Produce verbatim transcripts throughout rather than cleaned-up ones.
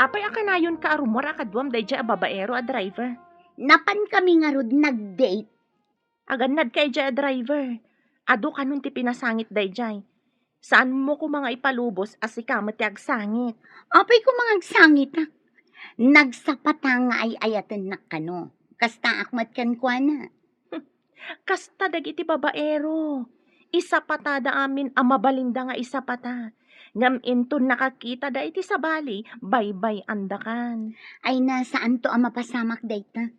Apay a kanayonka a rummuar a kaduam daydiay a babaero a driver? Napankami ngarud nag-date. Agannadka idiay a driver. Adu kanon ti pinasangit daydiay. Saanmo koma nga ipalubos a sika met ti agsangit. Apay koma nga agsangitak? Nagsapata nga ay-ayatennak kano. Kastaak met kenkuana. Kasta dagiti babaero. Isapatada amin a mabalinda nga isapata. Ngem inton nakakitada iti sabali, baybay-andakan. Ay na, saanto a mapasamak dayta.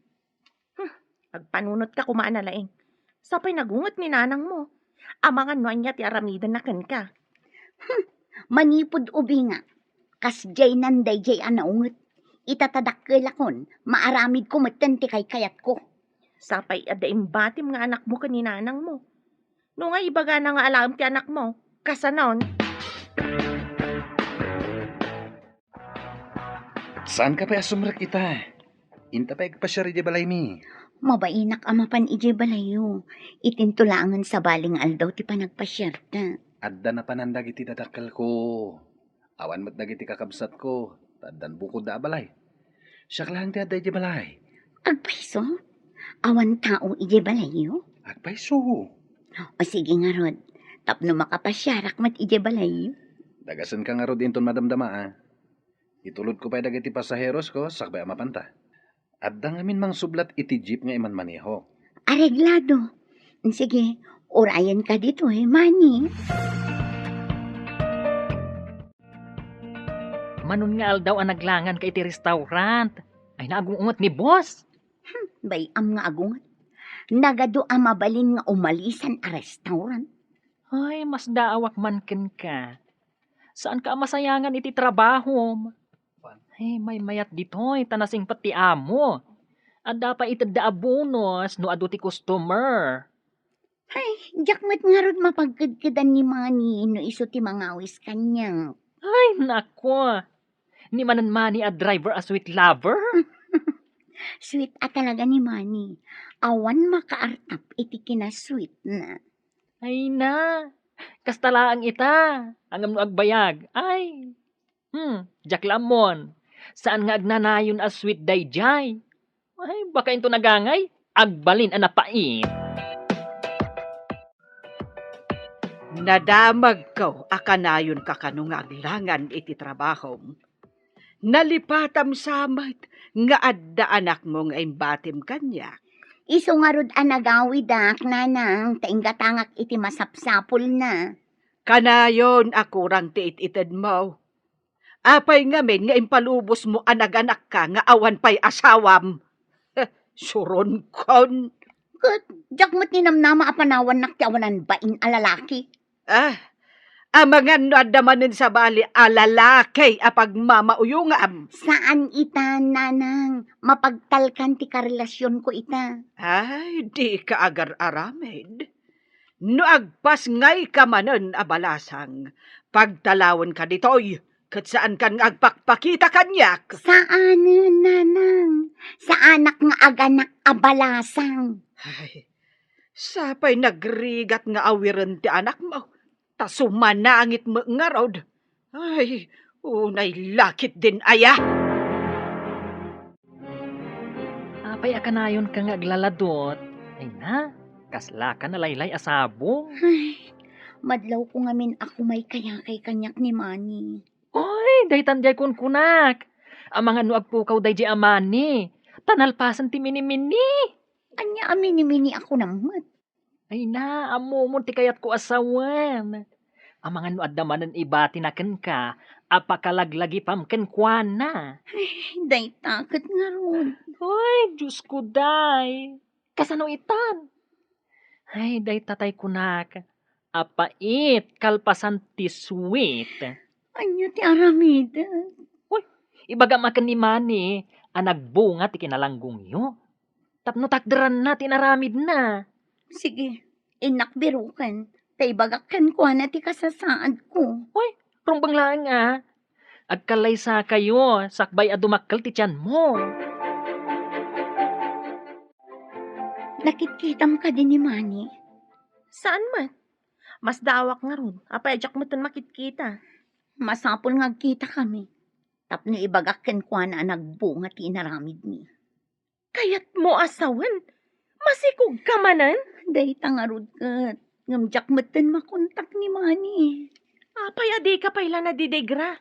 Hmm, agpanunotka koma a nalaing. Sapay nagunget ni nanangmo. Amangan no ania ti aramidenna kenka. Hmm, manipud ubingak, kasdiaynan daydiay a naunget. Ita ta dakkelakon, maaramidko metten ti kaykayatko. Sapay adda imbatim nga anakmo ken ni nanangmo. No nga ibagana nga alaem ti anakmo, kasanon? Saanka pay a sumrek ita? Inta pay agpasiar idiay balaymi. Mabainak a mapan idiay balayyo. Itinto laengen sabali nga aldaw ti panagpasiarta. Adda napanan dagiti dadakkelko. Awan met dagiti kakabsatko, ta addan bukodda a balay. Siak laeng ti adda idiay balay. Agpayso? Awan tao idiay balayyo? Agpayso. O sige ngarud, tapno makapasiarak met idiay balayyo. Dagasenka ngarud inton madamdama, a. Itulodko pay dagiti pasaherosko, sakbay a mapanta. Adda ngamin mangsublat iti jeep nga imanmaneho. Areglado. Sige, urayenka ditoy, Manny. Manon nga aldaw a naglanganka iti restaurant. Ay, naagungot ni boss. Hmm, bay-am nga agungot. Nagadu a mabalin nga umalisan a restaurant. Ay, masdaawak man kenka. Saanka a masayangan iti trabahom. Ay, maymayat ditoy, ta nasingpet ti amo. Adda pay itedda a bonus no adu ti customer. Ay, diak met ngarud mapagkedkedan ni Manny no isu ti mangawis kaniak. Ay, nako. Ni Manen Manny a driver a sweet lover? Sweet a talaga ni Manny. Awan makaartap iti kinasweetna. Ay na, kasta laeng ita. Ngem no agbayag, ay. Hmm, diak la ammon. Saan nga agnanayon a sweet daydiay? Ay, baka into nagangay, agbalin a napait. Nadamagko a kanayonka kano nga aglangan iti trabahom. Nalipatam sa met nga adda anakmo nga imbatim kaniak. Isu ngarud a nagawidak, nanang, ta inggatangak iti masapsapulna. Kanayon a kurang ti it-itedmo. Apay ngamin nga impalubosmo a naganakka nga awan pay asawam? Suronkon. Ket diak met ninamnama a panawannak ti awanan bain a lalaki. Ah, amangan no adda manen sabali a lalaki a pagmamauyongam. Saan ita, nanang. Mapagtalkan ti karelasionko ita. Ay, dika agar-aramid. No agpasngayka manen a balasang, pagtalawenka ditoy, ket saankan nga agpakpakita kaniak. Saanen, nanang. Saanak nga aganak a balasang. Ay, sapay nagrigat nga awiren ti anakmo, ta sumanangit met ngarud. Ay, unay la ketdin aya. Apay a kanayonka nga aglaladot? Ay na, kaslaka nalaylay a sabong. Ay, madlawko ngamin a kumaykayakay kaniak ni Manny. Oy, daytan diay kunkunak. Amangan no agpukaw daydiay a Manny, ta nalpasen ti minimini. Ania a minimini a kunam met? Ay na, ammomon ti kayatko a sawen. Amangan no adda manen ibatina kenka a pakalaglagipam kenkuana. Ay, dayta ket ngarud. Ay, Diosko, day. Kasano itan? Ay, dayta tay kunak, a pait kalpasan ti sweet. Ania ti aramidek? Uy, ibagam a ken ni Manny a nagbunga ti kinalanggongyo. Tapno takderanna ti inaramidna. Sige, innak biroken, ta ibagak kenkuana ti kasasaadko. Uy, rumbeng laeng a. Agkallaysakayo sakbay a dumakkel ti tianmo. Nakitkitam kadi ni Manny? Saan met? Masdaawak ngarud, apay a diak metten makitkita. Masapul nga agkitakami. tapno ibagak kenkuana a nagbunga ti inaramidmi. Kayatmo a sawen? Masikogka manen? Dayta ngarud ket, ngem diak metten makontak ni Manny. Apay a dika pay la nadidigra?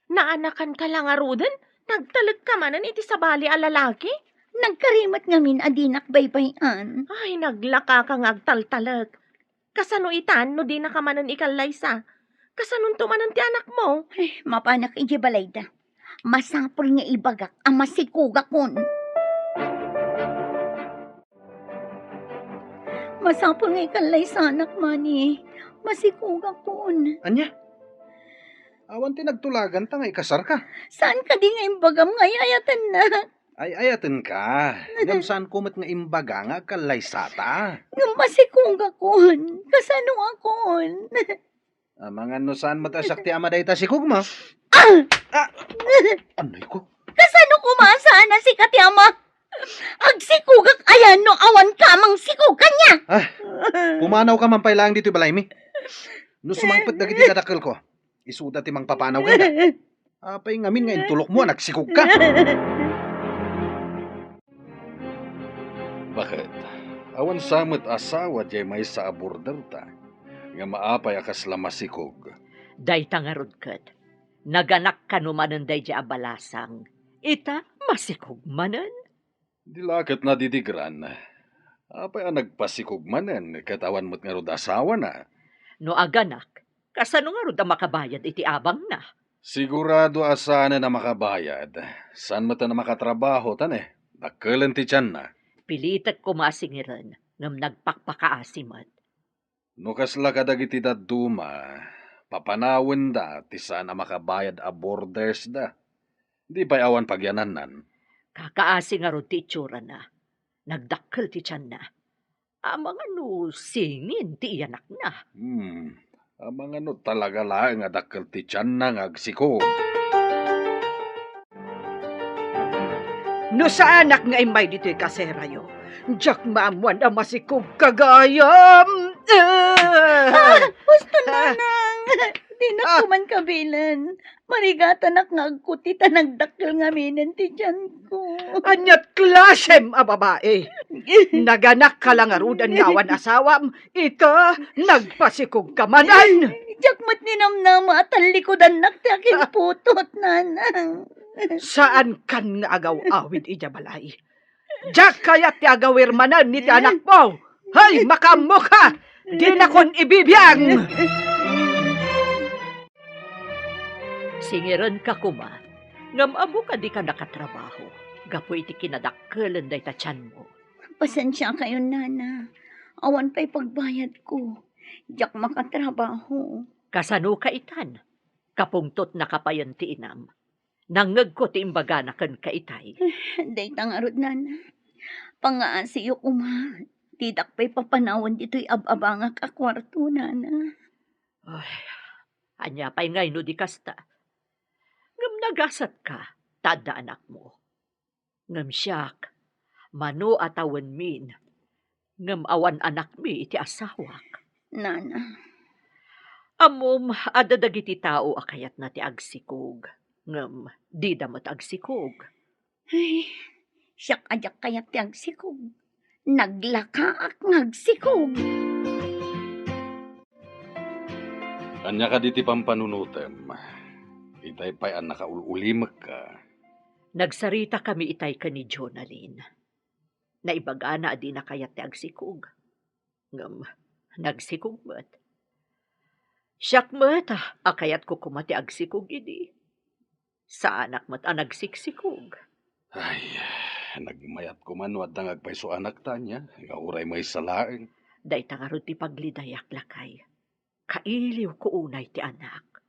Naanakanka la ngaruden? Nagtalekka manen iti sabali a lalaki? Nagkarimet ngamin a dinak baybay-an. Ay, naglakaka nga agtaltalek. Kasano itan no dinaka manen ikallaysa? Kasanonto manen ti anakmo? Ay, mapanak idiay balayda. Masapul nga ibagak a masikogakon. Masapul nga ikallaysanak, Manny. Masikogakon. Ania? Awan ti nagtulaganta nga ikasarka? Saan kadi nga imbagam nga ay-ayatennak? Ay-ayatenka. Ngem saanko met nga imbaga nga agkallaysata. Ngem masikogakon. Kasanokon? Amangan no saan met a siak ti ama dayta sikogmo. Ah! Ah! Anay ko? Kasano koma saan a sika ti ama? Agsikogak ayan no awan ka a mangsikog kaniak? Ah, pumanawka man pay laeng ditoy balaymi. No sumangpet dagiti kadakkelko, isuda ti mangpapanaw kenka. Apay ngamin nga intulokmo a nagsikogka? Baket, awan sa met asawa diay maysa a borderta, nga maapay a kasla masikog. Dayta ngarud ket, naganak kano manen daydiay a balasang, ita masikog manen? Di la ket nadidigran. Apay a nagpasikog manen ket awan met ngarud asawana? No aganak, kasano ngarud a makabayad iti abangna? Sigurado a saanen a makabayad. Saan met a makatrabaho ta ne, dakkelen ti tianna. Pilitek koma a singiren, ngem nagpakpakaasi met. No kasla kadagiti dadduma, papanawenda ti saan a makabayad a bordersda. Di pay awan pagyanannan. Kakaasi ngarud ti itsurana. Nagdakkel ti tianna. Amangan no singin ti iyanakna. Hmm. Amangan no talaga laeng a dakkel ti tianna nga agsikog. No saanak nga immay ditoy kaserayo, diak maammuan a masikogka gayam. Ah! Ah! Husto, Ah! Nanang! Dinak Ah! ko man kabilen. Marigatanak nga agkuti ta nagdakkel ngaminen ti tianko. Ania't klasem a babai? Naganakka la ngaruden nga awan asawam, ita, nagpasikogka manen. Diak met ninamnama a tallikudannak ti akinputot, Nanang. Saankan nga agaw-awid idiay balay. Diak kayat ti agawir manen iti anakmo. Hay, makaammoka! Dinakon ibibiang! Singirenka koma, ngem ammo a dika nakatrabaho gapu iti kinadakkelen dayta tianmo. Pasensiakayon, Nana. Awan pay pagbayadko. Diak makatrabaho. Kasanoka itan? Kapungtotnaka payen ti inam. Nangngegko ti imbagana kenka itay. Dayta ngarud, Nana. Pangaasiyo koma, didak pay papanawen ditoy ab-abangak a kuarto, Nana. Ay, ania pay ngay no di kasta? Ngem nagasatka, ta adda anakmo. Ngem siak, mano a tawenmin, ngem awan anakmi iti asawak. Nana. Ammom, adda dagiti tao a kayatna ti agsikog, ngem dida met agsikog. Ay, siak a diak kayat ti agsikog. Naglakaak nga agsikog. Ania kadi ti pampanunotem? Itay pay a nakaul-ulimekka. Nagsaritakami itay ken ni Jonalyn. Naibagana a dina kayat ti agsikog. Ngem, nagsikog met. Siak met a kayatko koma ti agsikog idi. Saanak met a nagsiksikog. Ay, nagmayat koma no adda nga agpayso anakta ania, nga uray maysa laeng. Dayta ngarud ti paglidayak, lakay. Kailiwko unay ti anak.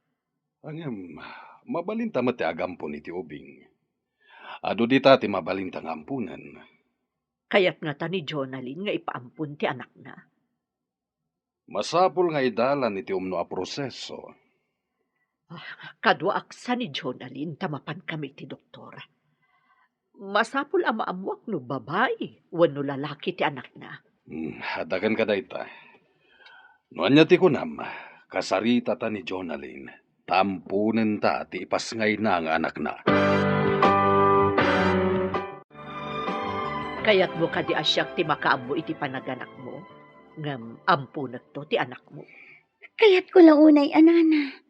Ngem, mabalinta met ti agampon iti ubing. Adu dita ti mabalinta nga amponen. Kayat ngata ni Jonalyn nga ipaampon ti anakna? Masapul nga idalan iti umno a proseso. Ah, kaduaak sa ni Jonalyn ta mapankami iti doktor. Masapul a maammuak no babai wenno lalaki ti anakna. Hmm, adda kenka dayta. No ania ti kunam, kasaritata ni Jonalyn. ta amponenta ti ipasngayna nga anakna. Kayatmo kadi a siak ti makaammo iti panaganakmo, ngem amponekto ti anakmo? Kayatko la unay a nana.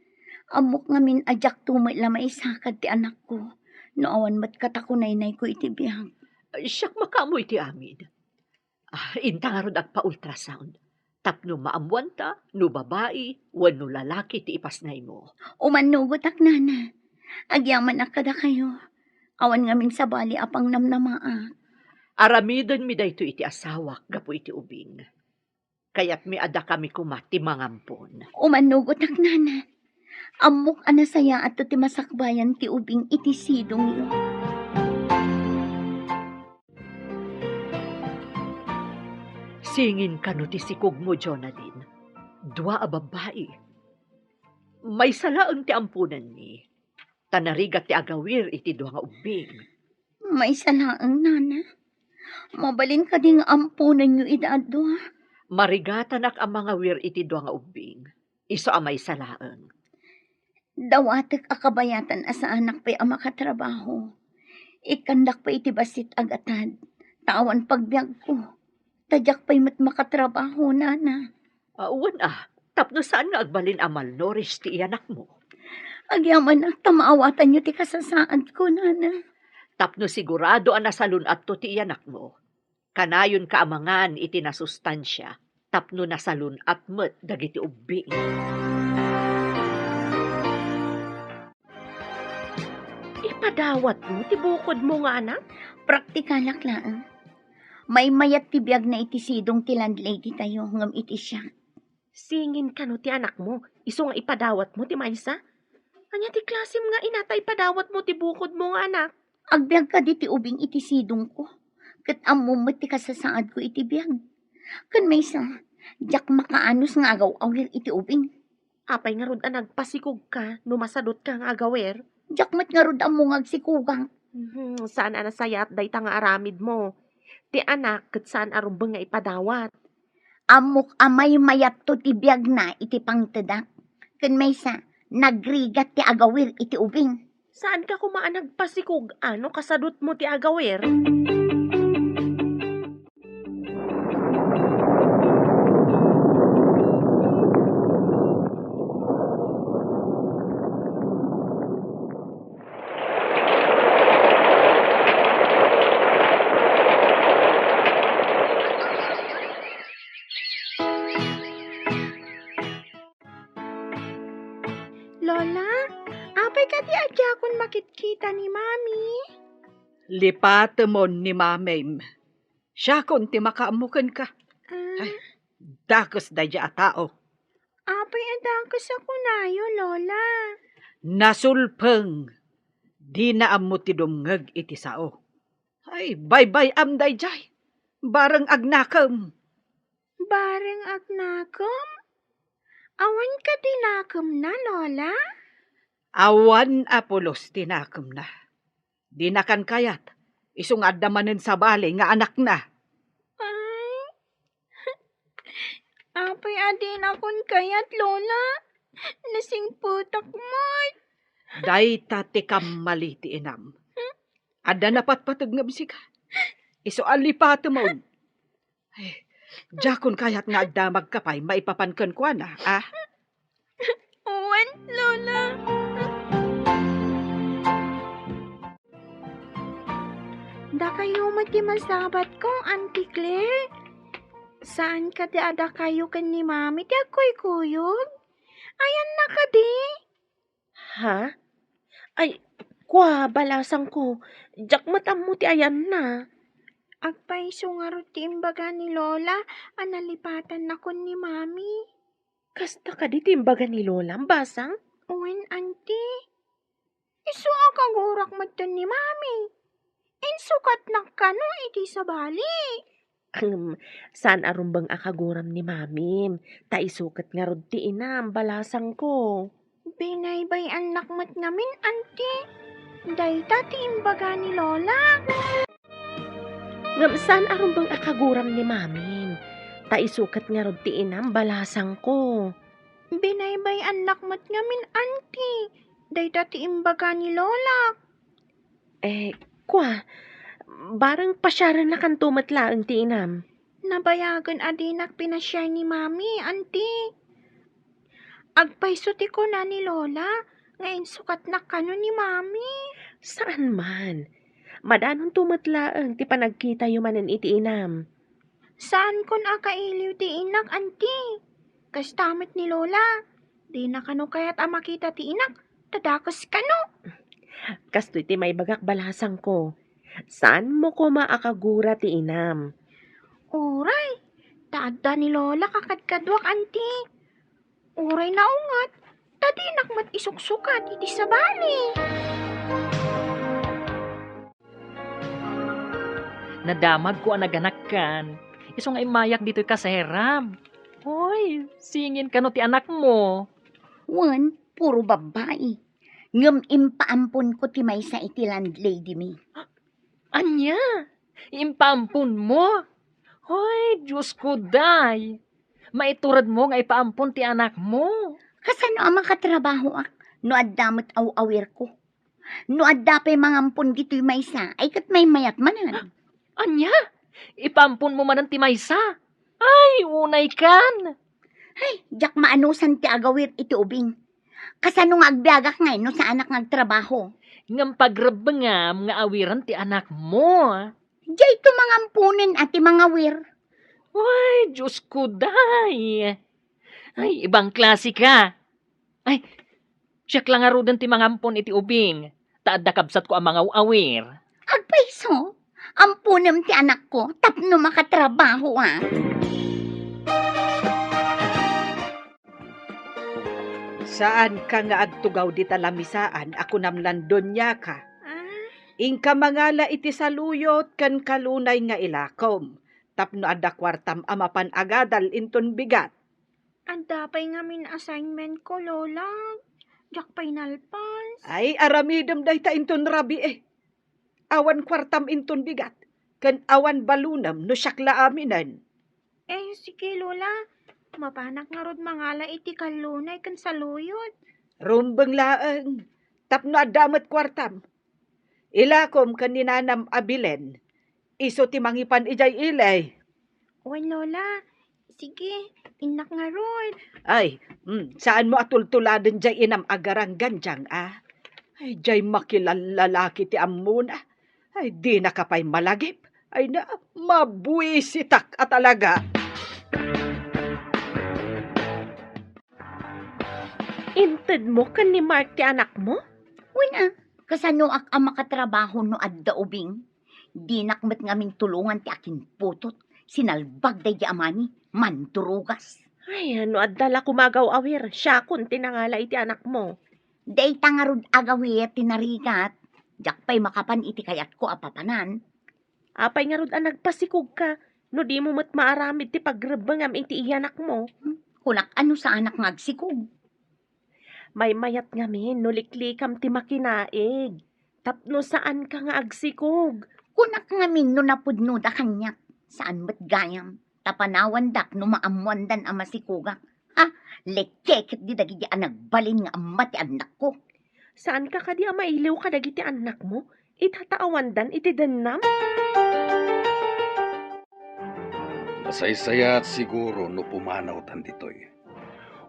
Ammok ngamin a diakto met la maisakad ti anakko, no awan met katakunaynayko iti biag. Siak makaammo iti amin. Ah, inta ngarud agpa-ultrasound, tapno maammoanta no babai wenno lalaki ti ipasngaymo. Umannugotak, nana. Agyamanak kadakayo. Awan ngamin sabali a pangnamnamaak. Aramidenmi daytoy iti asawak gapu iti ubing. Kayatmi a dakami koma ti mangampon. Umannugotak, nana. Ammok a nasayaatto ti masakbayan ti ubing iti sidongyo. Singin kano ti sikogmo, Jonadin. Dua a babbai. Maysa laeng ti amponenmi, ta narigat ti agawir iti dua nga ubbing. Maysa laeng, nana. Mabalin kadi nga amponenyo ida a dua? Marigatanak a mangawir iti dua nga ubbing. Isu a maysa laeng. Dawatek a kabayatan a saanak pay a makatrabaho. Ikkandak pay iti bassit a gatad, ta awan pagbiagko. Ta diak pay met makatrabaho, nana. Ah, wen a, tapno saan nga agbalin a malnourished ti iyanakmo. Agyamanak ta maawatanyo ti kasasaadko, nana. Tapno sigurado a nasalun-atto ti iyanakmo, kanayonka a mangan iti nasustansia tapno nasalun-at met dagiti ubbing. Ipadawatmo ti bukodmo nga anak? Praktikalak laeng. Maymayat ti biagna iti sidong ti landlady tayo ngem iti siak. Singin kano ti anakmo, isu nga ipadawatmo ti maysa? Ania ti klasem nga ina ta ipadawatmo ti bukodmo nga anak? Agbiag kadi ti ubing iti sidongko, ket ammom met ti kasasaadko iti biag. Ken maysa, diak makaanus nga agaw-awir iti ubing. Apay ngarud a nagpasikogka no masadutka nga agawir? Diak met ngarud ammo nga agsikogak. Mhm, saan a nasayaat dayta nga aramidmo. Ti anak ket saan a rumbeng nga ipadawat. Ammok a maymayatto ti biagna iti pangtedak. Ken maysa, nagrigat ti agawir iti ubing. Saanka koma a nagpasikog-an no kasadutmo ti agawir? Lola, apay kadi a diakon makitkita ni Mami? Lipatemon ni Mamim. Siakon ti makaammo kenka. Ah. Ay, dakes daydiay a tao. Apay a dakes a kunayo, Lola? Nasulpeng. Dina ammo ti dumngeg iti sao. Ay, baybay-am daydiay. Bareng agnakem. Bareng agnakem? Awan kadi nakemna, Lola? Awan a pulos ti nakemna. Dinakan kayat, isu nga adda manen sabali nga anakna. Ay, apay a dinakon kayat, Lola? Nasingpetak met. Dayta ti kammali ti inam. Adda napatpateg ngem sika. Isu a lipatemon. Ay, diakon kayat nga agdamagka pay maipapan kenkuana, a? Wen, Lola. Dakayo met ti masabatko, Auntie Claire. Saan kadi a dakayo ken ni Mami ti agkuykuyog? Ayanna kadi? Ha? Ay, kua, balasangko, diak met ammo ti ayanna. Agpayso ngarud ti imbaga ni Lola a nalipatannakon ni Mami. Kasta kadi ti imbaga ni Lolam, basang? Wen, Auntie. Isu a kagurak metten ni Mami. Insukatnak kano iti sabali. Ahem, saan a rumbeng a kaguram ni Mamim, ta isu ket ngarud ti inam, balasangko. Binaybay-annak met ngamin, Auntie. Dayta ti imbaga ni Lola. Ngem saan a rumbeng a kaguram ni Mamim, ta isu ket ngarud ti inam, balasangko. Binaybay-annak met ngamin, Auntie. Dayta ti imbaga ni Lola. Eh, kua, bareng pasiarennakanto met laeng ti inam. Nabayagen a dinak pinasiar ni Mami, Auntie. Agpayso ti kuna ni Lola nga insukatnak kano ni Mami. Saan man. Madanonto met laeng ti panagkitayo manen iti inam. Saankon a kailiw ti innak, Auntie. Kasta met ni Lola. Dina kano kayat a makita ti inak, ta dakes kano. Kastoy ti maibagak balasangko. Saanmo koma a kagura ti inam. Uray, ta adda ni Lola kakadkaduak, Auntie. Uray naunget, ta dinak met isuksukat iti sabali. Nadamagko a naganakkan. Isu nga immayak ditoy kaserab. Hoy, singin kano ti anakmo? Wen, puro babbai. Ngem impaamponko ti maysa iti landlady mi. Ania? Impaamponmo? Hoy, Diosko, day. Maituredmo nga ipaampon ti anakmo. Kasano a makatrabahoak no adda met aw-awirko? No adda pay mangampon ditoy maysa, ay ket maymayat manen. Ania? Ipaamponmo manen ti maysa? Ay, unaykan! Ay, diak maanusan ti agawir iti ubing. Kasano nga agbiagak ngay no saanak nga agtrabaho? Ngem pagrebbengam nga awiren ti anakmo. Diay to mangamponen a ti mangawir. Ay, Diosko, day! Ay, ibang klase ka. Ay, siak la ngaruden ti mangampon iti ubing, ta adda kabsatko a mangaw-awir. Agpayso, amponem ti anakko tapno makatrabaho a. Saanka nga agtugaw dita lamisaan a kunam lan doniaka. Ah? Inka mangala iti saluyot ken kalunay nga ilakom, tapno adda kuartam a mapan agadal inton bigat. Adda pay ngamin assignment ko, Lola. Diak pay nalpas. Ay, aramidem dayta inton rabii. Awan kuartam inton bigat, ken awan balunem no siak la aminen. Eh, sige, Lola. Mapanak ngarud mangala iti kallunay ken saluyot. Rumbeng laeng, tapno adda met kuartam. Ilakom ken ni nanam a Belen, isu ti mangipan idiay ili. Wen, Lola. Sige, innak ngarud. Ay, mm, saanmo a tultuladen diay inam a garanggandiang, a? Ay, diay makilallalaki ti ammona. Ay, dinaka pay malagip. Ay na, mabuisitak a talaga. Intedmo ken ni Mark ti anakmo? Wen a, kasanoak a makatrabaho no adda ubing? Dinak met ngamin tulongan ti akinputot, sinalbag daydi amami, mandurugas. Ay, no adda la koma agaw-awir, siakon ti nangala iti anakmo. Dayta ngarud agawir ti narigat, diak pay makapan iti kayatko a papanan. Apay ngarud a nagpasikogka no dimo met maaramid ti pagrebbengam iti iyanakmo? Hmm? Kunak a no saanak nga agsikog. Maymayat ngamin no liklikam ti makinaig, tapno saanka nga agsikog. Kunak ngamin no napudnoda kaniak, saan met gayam, ta panawandak no maammoandan a masikogak. Ha? Lekeket di dagiti a nagbalin nga amma ti annakko. Saanka kadi a mailiw kadagiti annakmo? Itataawandan iti dennam? Masaysayaat siguro no pumanawtan ditoy.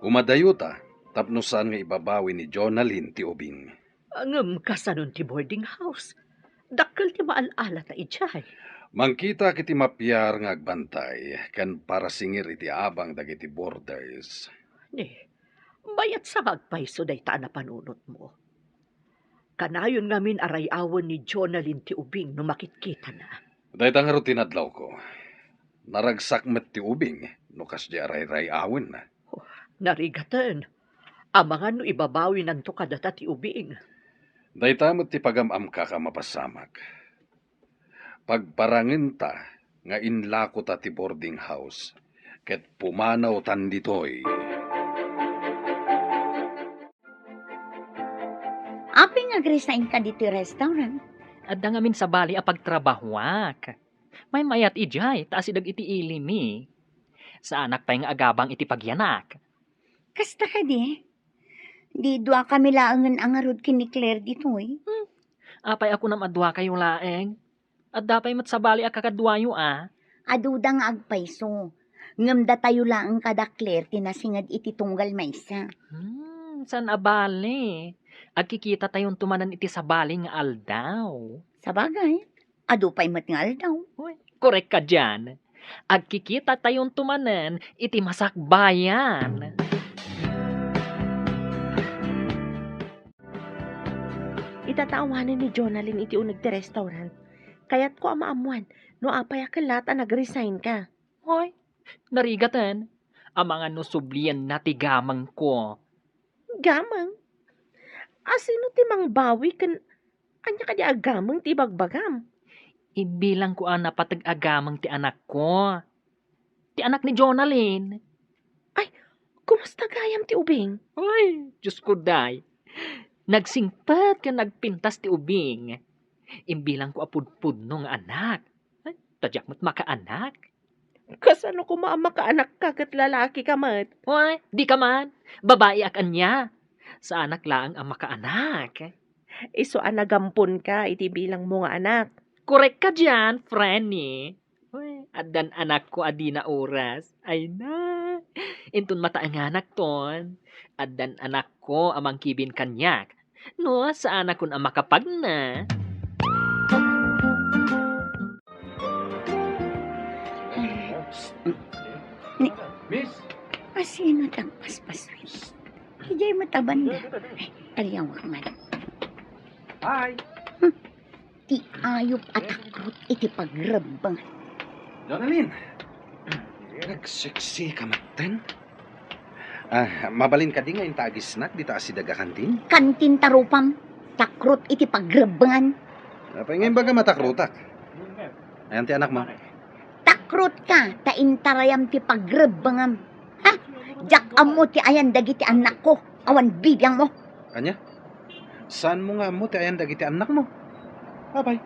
Umadayota tapno saan nga ibabawi ni Jonalyn ti ubing. Ngem kasanon ti boarding house? Dakkel ti maal-alata idiay. Mangkitak iti mapiar nga agbantay ken parasingir iti abang dagiti boarders. Ni, mayat sa nga agpayso dayta a napanunotmo. Kanayon ngamin a ray-awen ni Jonalyn ti ubing no makitkitana. Dayta ngarud ti nadlawko. Naragsak met ti ubing no kasdi a rayray-awenna. Oh, narigaten. Amangan no ibabawinanto kadata ti ubing. Dayta met ti pagam-amkak a mapasamak. Pagparangenta nga inlakota ti boarding house ket pumanawtan ditoy. Apay nga agresignka ditoy restaurant? Adda ngamin sabali a pagtrabahoak. Maymayat idiay ta asideg iti ilimi. Saanak pay nga agabang iti pagyanak. Kasta kadi? Di dua kami laengen a ngarud ken ni Claire ditoy? Hmm. Apay a kunam a dua kayo laeng? Adda pay met sabali a kakaduayo a? Aduda nga agpayso. Ngem datayo laeng kada Claire ti nasinged iti tunggal maysa. Hmm, saan a bale. Agkikitatayon to manen iti sabali nga aldaw. Sabagay, adu pay met nga aldaw. Uy, korek ka dian. Agkikitatayon to manen iti masakbayan. Ita ta awanen ni Jonalyn iti uneg ti restaurant. Kayatko a maammuan no apay a kellat a nag-resign ka. Hoy, narigaten. Amangan no sublienna ti gamengko. Gameng? Asino ti mangbawi ken ania kadi a gameng ti ibagbagam? Imbilangko a napateg a gameng ti anakko. Ti anak ni Jonalyn. Ay, kumusta gayam ti ubing? Ay, Diyos ko, day. Nagsingpet ken nagpintas ti ubing. Imbilangko a pudpudno nga anak. Ay, ta diak met makaanak. Kasano koma a makaanak ka ket lalaki ka met? Ay, di ka man. Babai ak ania. Saanak laeng a makaanak. Isu a nagampon ka iti bilang mo nga anak. Korek ka dian, Franny. Uy, addan anakko a dina oras. Ay na. Inton mataenganak ton, addan anakko a mangkibin kaniak. No, saanakon a makapagna. Ni, Miss? Asino ti agpaspaswit? Idiay met a banda. Ay, aliawak man. Hi. Hmm. Ti ayup a takrot iti pagrebbeng. Jonalyn, nagseksi ka metten? Ah, mabalin kadi nga inta agisnak dita asideg a kantin? Kantin ta rupam, takrot iti pagrebbengan. Apay nga imbaga matakrotak? Ayan ti anakmo? Takrot ka, ta intarayam ti pagrebbengam. Ha? Diak ammo ti ayan dagiti annakko, awan bibiangmo. Ania? Saanmo nga ammo ti ayan dagiti annakmo? Apay,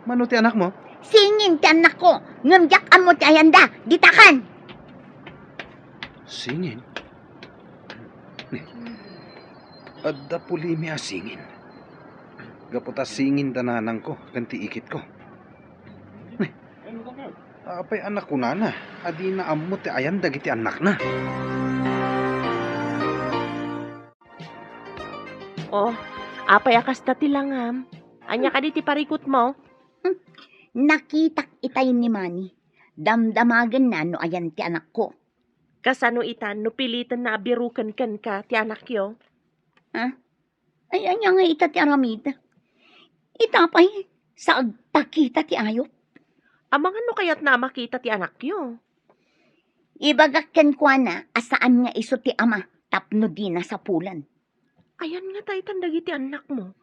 mano ti anakmo? Singin ti annakko, ngem diak ammo ti ayanda. Ditakan! Singin? Ni, adda pulimi a singin. Gapu ta singin da nanangko ken ti ikitko. Ni, apay a nakunana a dina ammo ti ayan dagiti annakna? Oh, apay a kasta ti langam? Ania kadi ti parikutmo? Hmm, nakitak itay ni Manny. Damdamagenna no ayan ti anakko. Kasano ita no pilitenna a biruken kenka ti anakyo? Ha? Ay, ania nga ita ti aramid? Ita pay, sa agpakita ti ayup. Amangan no kayatna a makita ti anakyo. Ibagak kenkuana a saan nga isu ti ama tapno dina sapulen. Ayan ngata itan dagiti annakmo?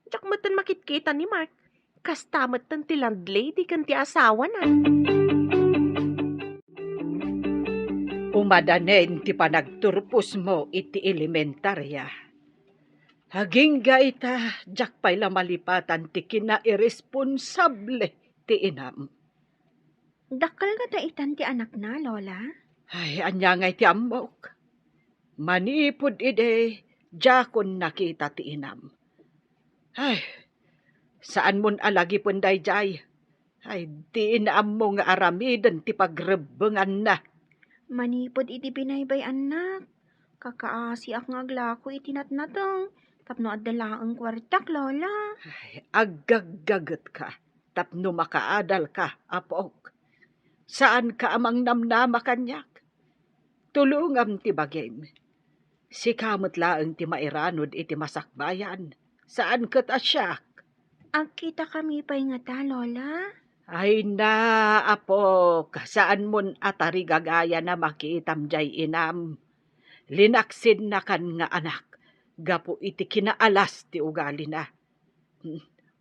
Diak metten makitkita ni Mark. Kasta metten ti landlady ken ti asawana. Umadanen ti panagturposmo iti elementaria. Agingga ita, diak pay la malipatan ti kinairesponsable ti inam. Dakkel ngata itan ti anakna, Lola? Ay, ania ngay ti ammok? Manipud idi, diakon nakita ti inam. Ay, saanmon a lagipen daydiay. Ay, diin ammo nga aramiden ti pagrebbenganna. Manipud idi binaybay-annak, kakaasiak nga aglako iti natnateng tapno adda laeng kuartak, Lola. Ay, aggaggagetka tapno makaadalka, apok. Saanka a mangnamnama kaniak. Tulongam ti bagim. Sika met laeng ti mairanod iti masakbayan, saan ket a siak. Agkitakami pay ngata, Lola? Ay na, apok, saanmon a tarigagayan a makitam diay inam. Linaksinnakan nga anak gapu iti kinaalas ti ugalina.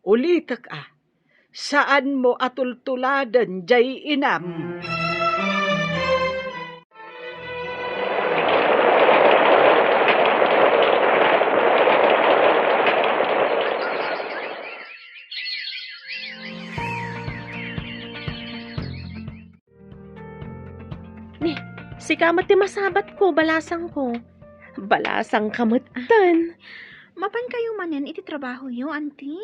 Ulitek a, saanmo a tultuladen diay inam. Ni, sika met ti masabatko, balasangko. Balasang ka metten. Mapankayo manen iti trabahoyo, Auntie?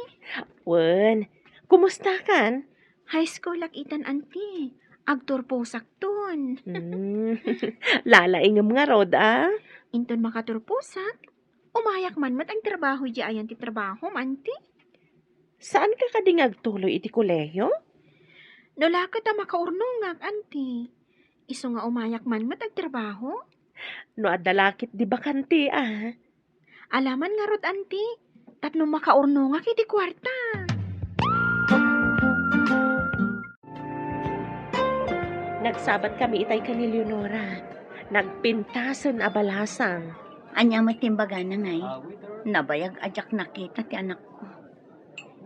Wen, kumustakan? High school-ak itan, Auntie. Agturposakton. Hmm. Lalaingem ngarud, a? Inton makaturposak, umayak man met agtrabaho idiay ayan ti trabahom, Auntie. Saanka kadi nga agtuloy iti kolehiyo? No la ket a makaurnongak, Auntie. Isu nga umayak man met agtrabaho. No adda la ket di bakante, a? Alaman ngarud, Auntie, tapno makaurnongak iti kuarta. Nagsabat kami itay ken ni Leonora. Nagpintasen a balasang. Ania met ti imbagana, ngay? Nabayag a diak nakita ti anakko.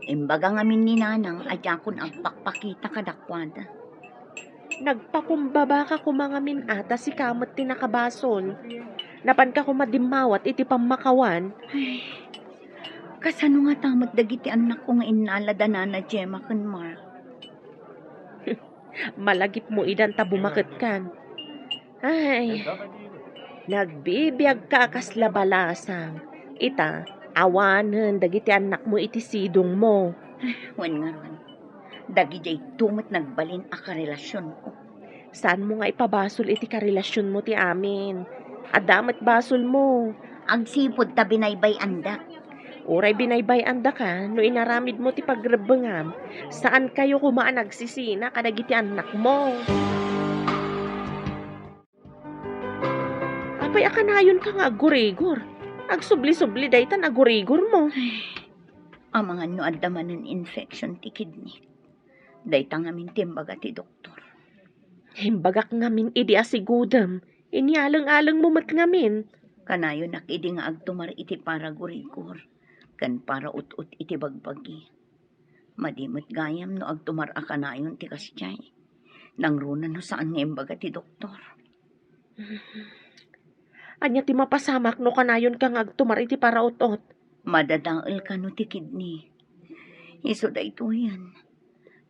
Imbaga ngamin ni Nanang a diakon agpakpakita kadakuada. Nagpakumbabaka koma ngamin a ta sika met ti nakabasol. Napanka koma dimmawat iti pammakawan. Ay, kasano ngata met dagiti annakko nga innala da Nana Gemma ken Mark? Malagipmo idan ta bumaketkan. Ay, nagbibiagka a kasla balasang. Ita, awanen dagiti annakmo iti sidongmo. Wen ngarud, dagidiayto met nagbalin a karelasionko. Saanmo nga ipabasol iti karelasionmo ti amin? Adda met basolmo. Agsipud ta binaybay-andak. Uray binaybay-andaka no inaramidmo ti pagrebbengam, saankayo koma a nagsisina kadagiti annakmo. Apay a kanayonka nga aggurigor? Agsubli-subli daytan aggurigormo. Ay, amangan no adda manen infection ti kidney. Dayta ngamin ti imbaga ti doktor. Imbagak ngamin idi asigudem, inyaleng-alengmo met ngamin. Kanayonak idi nga agtumar iti paragurigor ken paraut-ot iti bagbagi. Madi met gayam no agtumar a kanayon ti kasdiay. Nangruna no saan nga imbaga ti doktor. Ania ti mapasamak no kanayonka nga agtumar iti paraut-ot? Madadael kano ti kidney. Isu daytoyen.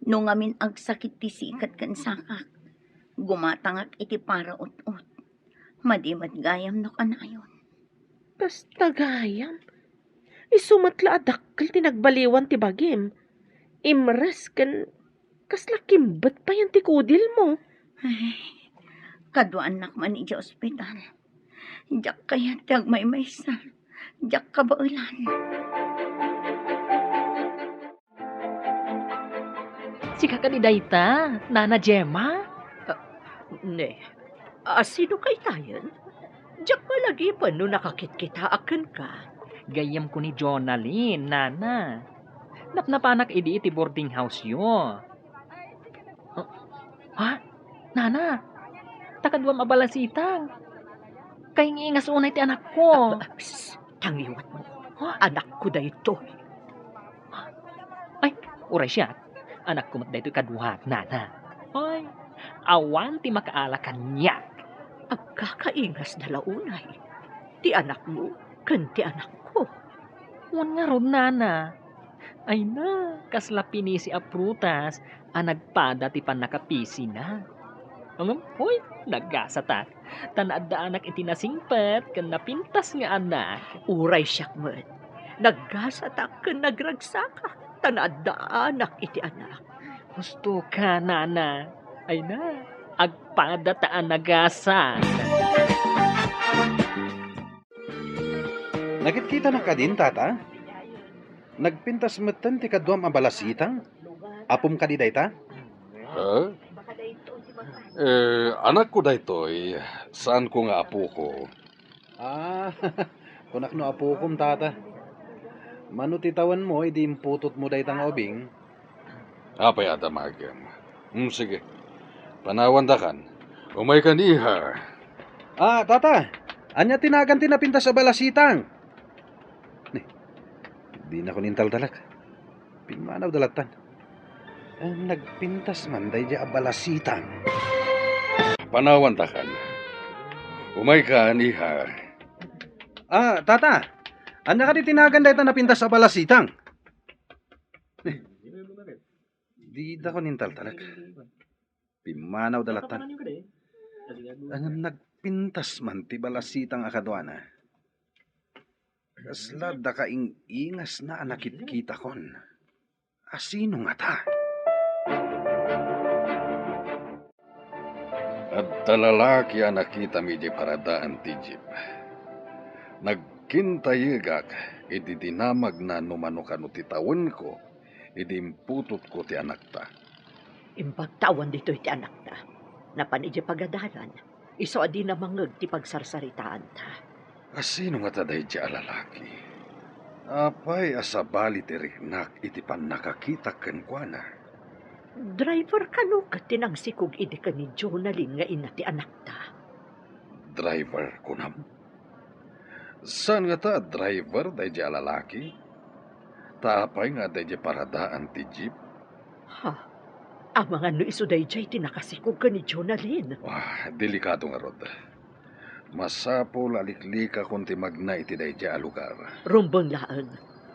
No ngamin agsakit ti sikat ken sakak, gumatangak iti paraut-ot. Madi met gayam no kanayon. Kasta gayam? Isu met la a dakkel ti nagbaliwan ti bagim. Imres ken kasla kimbet payen ti kudilmo. Ay, kaduaannak man idiay ospital. Diak kayat ti agmaymaysa. Diak kabaelan. Sika kadi dayta, Nana Gemma? Ah, ne, a, sino kaytayen? Diak malagipen no nakakitkitaak kenka. Gayyemko ni Jonalyn, Nana. Napnapanak idi iti boarding house-yo. Ah, ha? Nana, ta kaduam a balasitang. Kaingingas unay ti anakko. Ah, ah, psst, tangiwatmo. Ha? Anakko daytoy. Ay, uray siak. Anakko met daytoy kaduak, Nana. Ay, awan ti makaala kaniak. Agkakaingasda la unay ti anakmo ken ti anakko. Wen ngarud, Nana. Ay na, kasla pinisi a prutas a nagpada ti pannakapisina. Ngem, hoy, nagasatak. Ta naaddaanak iti nasingpet ken napintas nga anak. Uray siak met, nagasatak ken nagragsakak ta naaddaanak iti anak. Husto ka, Nana. Ay na, agpada ta a nagasat. Nakitkitanak kadin, Tata? Nagpintas metten ti kaduam a balasitang? Apom kadi dayta? Ha? Eh, anakko daytoy, saanko nga apoko. Ah, kunak no apokom, Tata. Mano ti tawenmo idi imputotmo dayta nga ubing? Apay a damagem? Hmm, sige. Panawandakan. Umaykan, iha. Ah, Tata, ania ti nagan ti napintas a balasitang? Ni, dinakon intaltalek. Pimmanawda lattan. Eh, nagpintas man daydiay a balasitang. Panawandakan. Umaykan, iha. Ah, Tata, ania kadi ti nagan dayta napintas a balasitang? Ni, didakon intaltalek. Pimmanawda lattan. Ngem nagpintas man ti balasitang a kaduana. Kasla dakaing-ingasna a nakitkitakon. Asino ngata? Adda lalaki a nakitam idiay paradaan ti jeep. Nagkintayegak idi dinamagna no mano kano ti tawenko idi imputotko ti anakta. Imbagta awan ditoy ti anakta. Napan idiay pagadalan, isu a dina mangngeg ti pagsarsaritaanta. Asino ngata daydiay a lalaki? Apay a sabali ti riknak iti pannakakitak kenkuana? Driver kano ket ti nangsikog idi ken ni Jonalyn nga ina ti anakta. Driver, kunam? Saan ngata a driver daydiay a lalaki? Ta apay nga adda idiay paradaan ti jeep? Ha? Amangan no isu daydiay ti nakasikog ken ni Jonalyn. Ah, delikado ngarud. Masapul a liklikakon ti magna iti daydiay a lugar. Rumbeng laeng.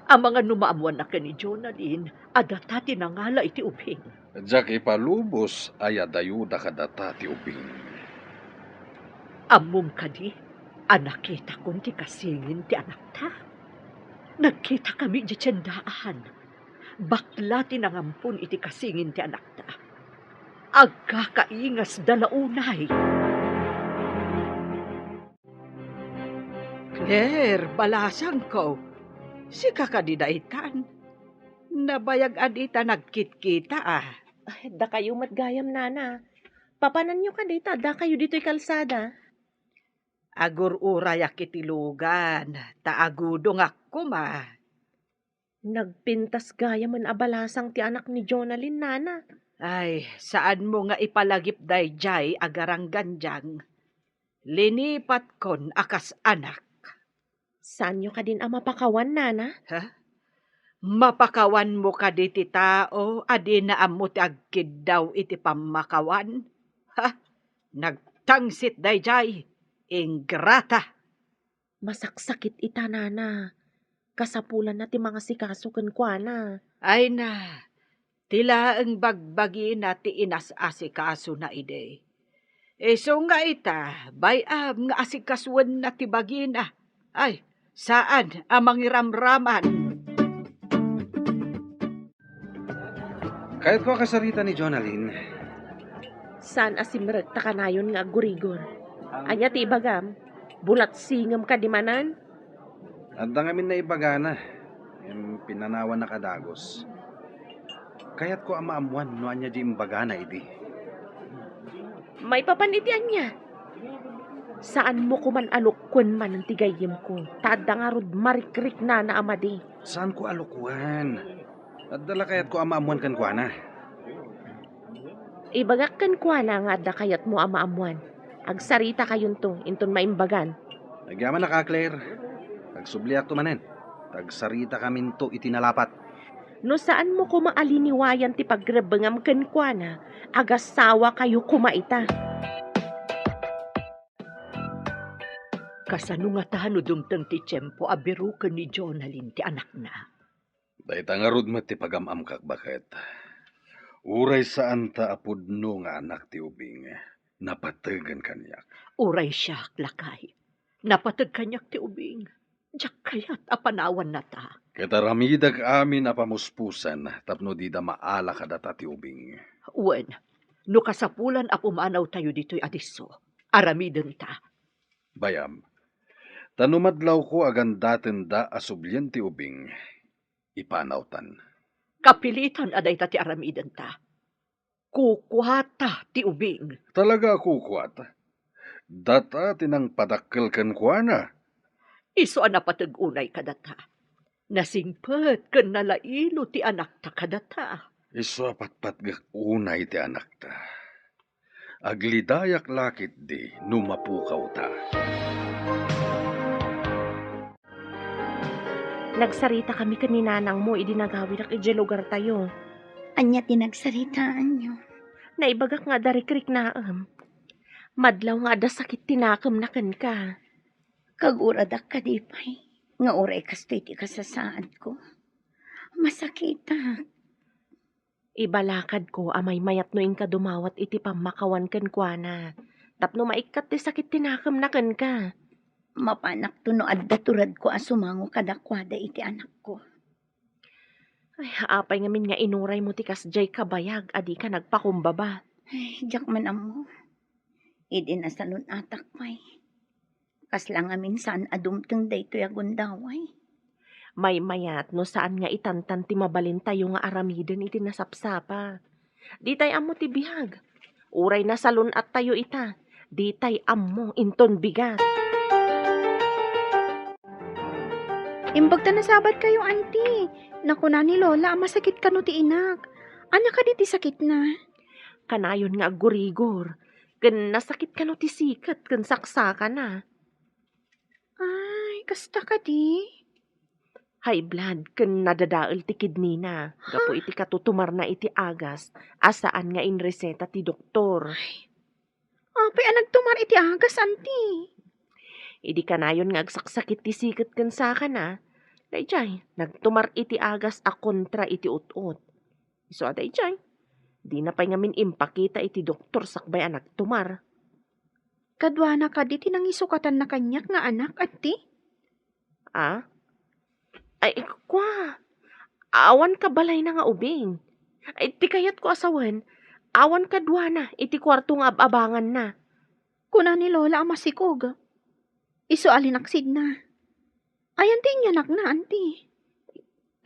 Amangan no maammuanna ken ni Jonalyn a data ti nangala iti ubing. Diak ipalubos a yadayuda kadata ti ubing. Ammom kadi a nakitakon ti kasingin ti anakta? Nagkitakami idiay tiendaan. Bakla ti nangampon iti kasingin ti anakta. Agkakaingasda la unay. Claire, balasangko, sika kadi daytan? Nabayag a dita nagkitkita a. Ay, dakayo met gayam, nana. Papananyo kadi ta addakayo ditoy kalsada? Agur-urayak iti lugan, ta agudongak koma. Nagpintas gayamen a balasang ti anak ni Jonalyn, nana. Ay, saanmo nga ipalagip daydiay a garanggandiang. Linipatkon a kas anak. Saanyo kadin a mapakawan, nana? Ha? Mapakawanmo kadi ti tao a dina ammo ti agkiddaw iti pammakawan? Ha? Nagtangsit daydiay, ingrata! Masaksakit ita, nana. Kasapulanna ti mangasikaso kenkuana. Ay na, ti laeng bagbagina ti inas-asikasona idi. Isu nga ita, bay-am nga asikasoenna ti bagina. Ay, saan a mangiramraman. Kayatko a kasarita ni Jonalyn. Saan a simrek ta kanayon nga aggurigor. Ania ti ibagam? Bulatsingem kadi manen? Adda ngamin naibagana, ngem pinanawanna a dagus. Kayatko a maammuan no ania di imbagana idi. Maipapan iti ania? Saanmo koman a lukkuen manen ti gayyemko, ta adda ngarud marikriknana a madi. Saanko a lukkuen. Adda la kayatko a maammuan kenkuana. Ibagak kenkuana nga adda kayatmo a maammuan. Agsaritakayonto inton maimbagan. Agyamanak a, Claire. Agsubliakto manen. Agsaritakaminto iti nalapat. No saanmo koma a liniwayan ti pagrebbengam kenkuana, agasawakayo koma ita. Kasano ngata no dumteng ti tiempo a biroken ni Jonalyn ti anakna? Dayta ngarud met ti pagam-amkak, baket. Uray saanta a pudno nga anak ti ubing, napategen kaniak. Uray siak, lakay, napateg kaniak ti ubing. Diak kayat a panawannata. Ket aramidek amin a pamuspusan tapno dida maala kadata ti ubing. Wen, no kasapulan a pumanawtayo ditoy a disso, aramidenta. Bay-am, ta no madlawko a gandatenda a sublien ti ubing, ipanawtan. Kapilitan a dayta ti aramidenta. Kukuata ti ubing. Talaga a kukuata? Data ti nangpadakkel kenkuana. Isu a napateg unay kadata. Nasingpet ken nalailo ti anakta kadata. Isu a patpatgek unay ti anakta. Aglidayak la ketdi no mapukawta. Nagsaritakami ken ni nanangmo idi nagawidak idiay lugartayo. Ania ti nagsaritaanyo? Naibagak nga adda rikriknaem. Madlaw nga adda sakit ti nakemna kenka. Kaguradak kadi pay nga uray kastoy ti kasasaadko. Masakitak. Ibalakadko a maymayat no inka dumawat iti pammakawan kenkuana, tapno maikkat ti sakit ti nakemna kenka. Mapanakto no adda turadko a sumango kadakuada iti anakko. Ay, apay ngamin nga inuraymo ti kasdiay kabayag a dika nagpakumbaba? Ay, diak man ammo. Idi nasalun-atak pay, kasla ngamin saan a dumteng daytoy a gundaway. Maymayat no saan nga itantan ti mabalintayo nga aramiden iti nasapsapa. Ditay ammo ti biag. Uray nasalun-attayo ita, ditay ammo inton bigat. Imbag ta nasabatkayo, Auntie. Nakuna ni Lola a masakit kano ti inak. Ania kadi ti sakitna? Kanayon nga aggurigor, ken nasakit kano ti siket ken saksakana. Ay, kasta kadi? High blood ken nadadael ti kidney na gapu Ha? iti katutumarna iti agas a saan nga inreseta ti doktor. Apay a nagtumar iti agas, Auntie? Idi kanayon nga agsaksakit ti siket ken sakana, daydiay, nagtumar iti agas a kontra iti ut-ot. Isu a daydiay, dina pay ngamin impakita iti doktor sakbay a nagtumar. Kaduana kadi ti nangisukatanna kaniak nga anak, Auntie? A? Ay, kua, awan kabalayna nga ubing. Ay, ti kayatko a sawen, awan kaduana iti kuarto nga ab-abanganna. Kuna ni Lola a masikog. Isu a linaksidna. Ayan ti inyanakna, Auntie?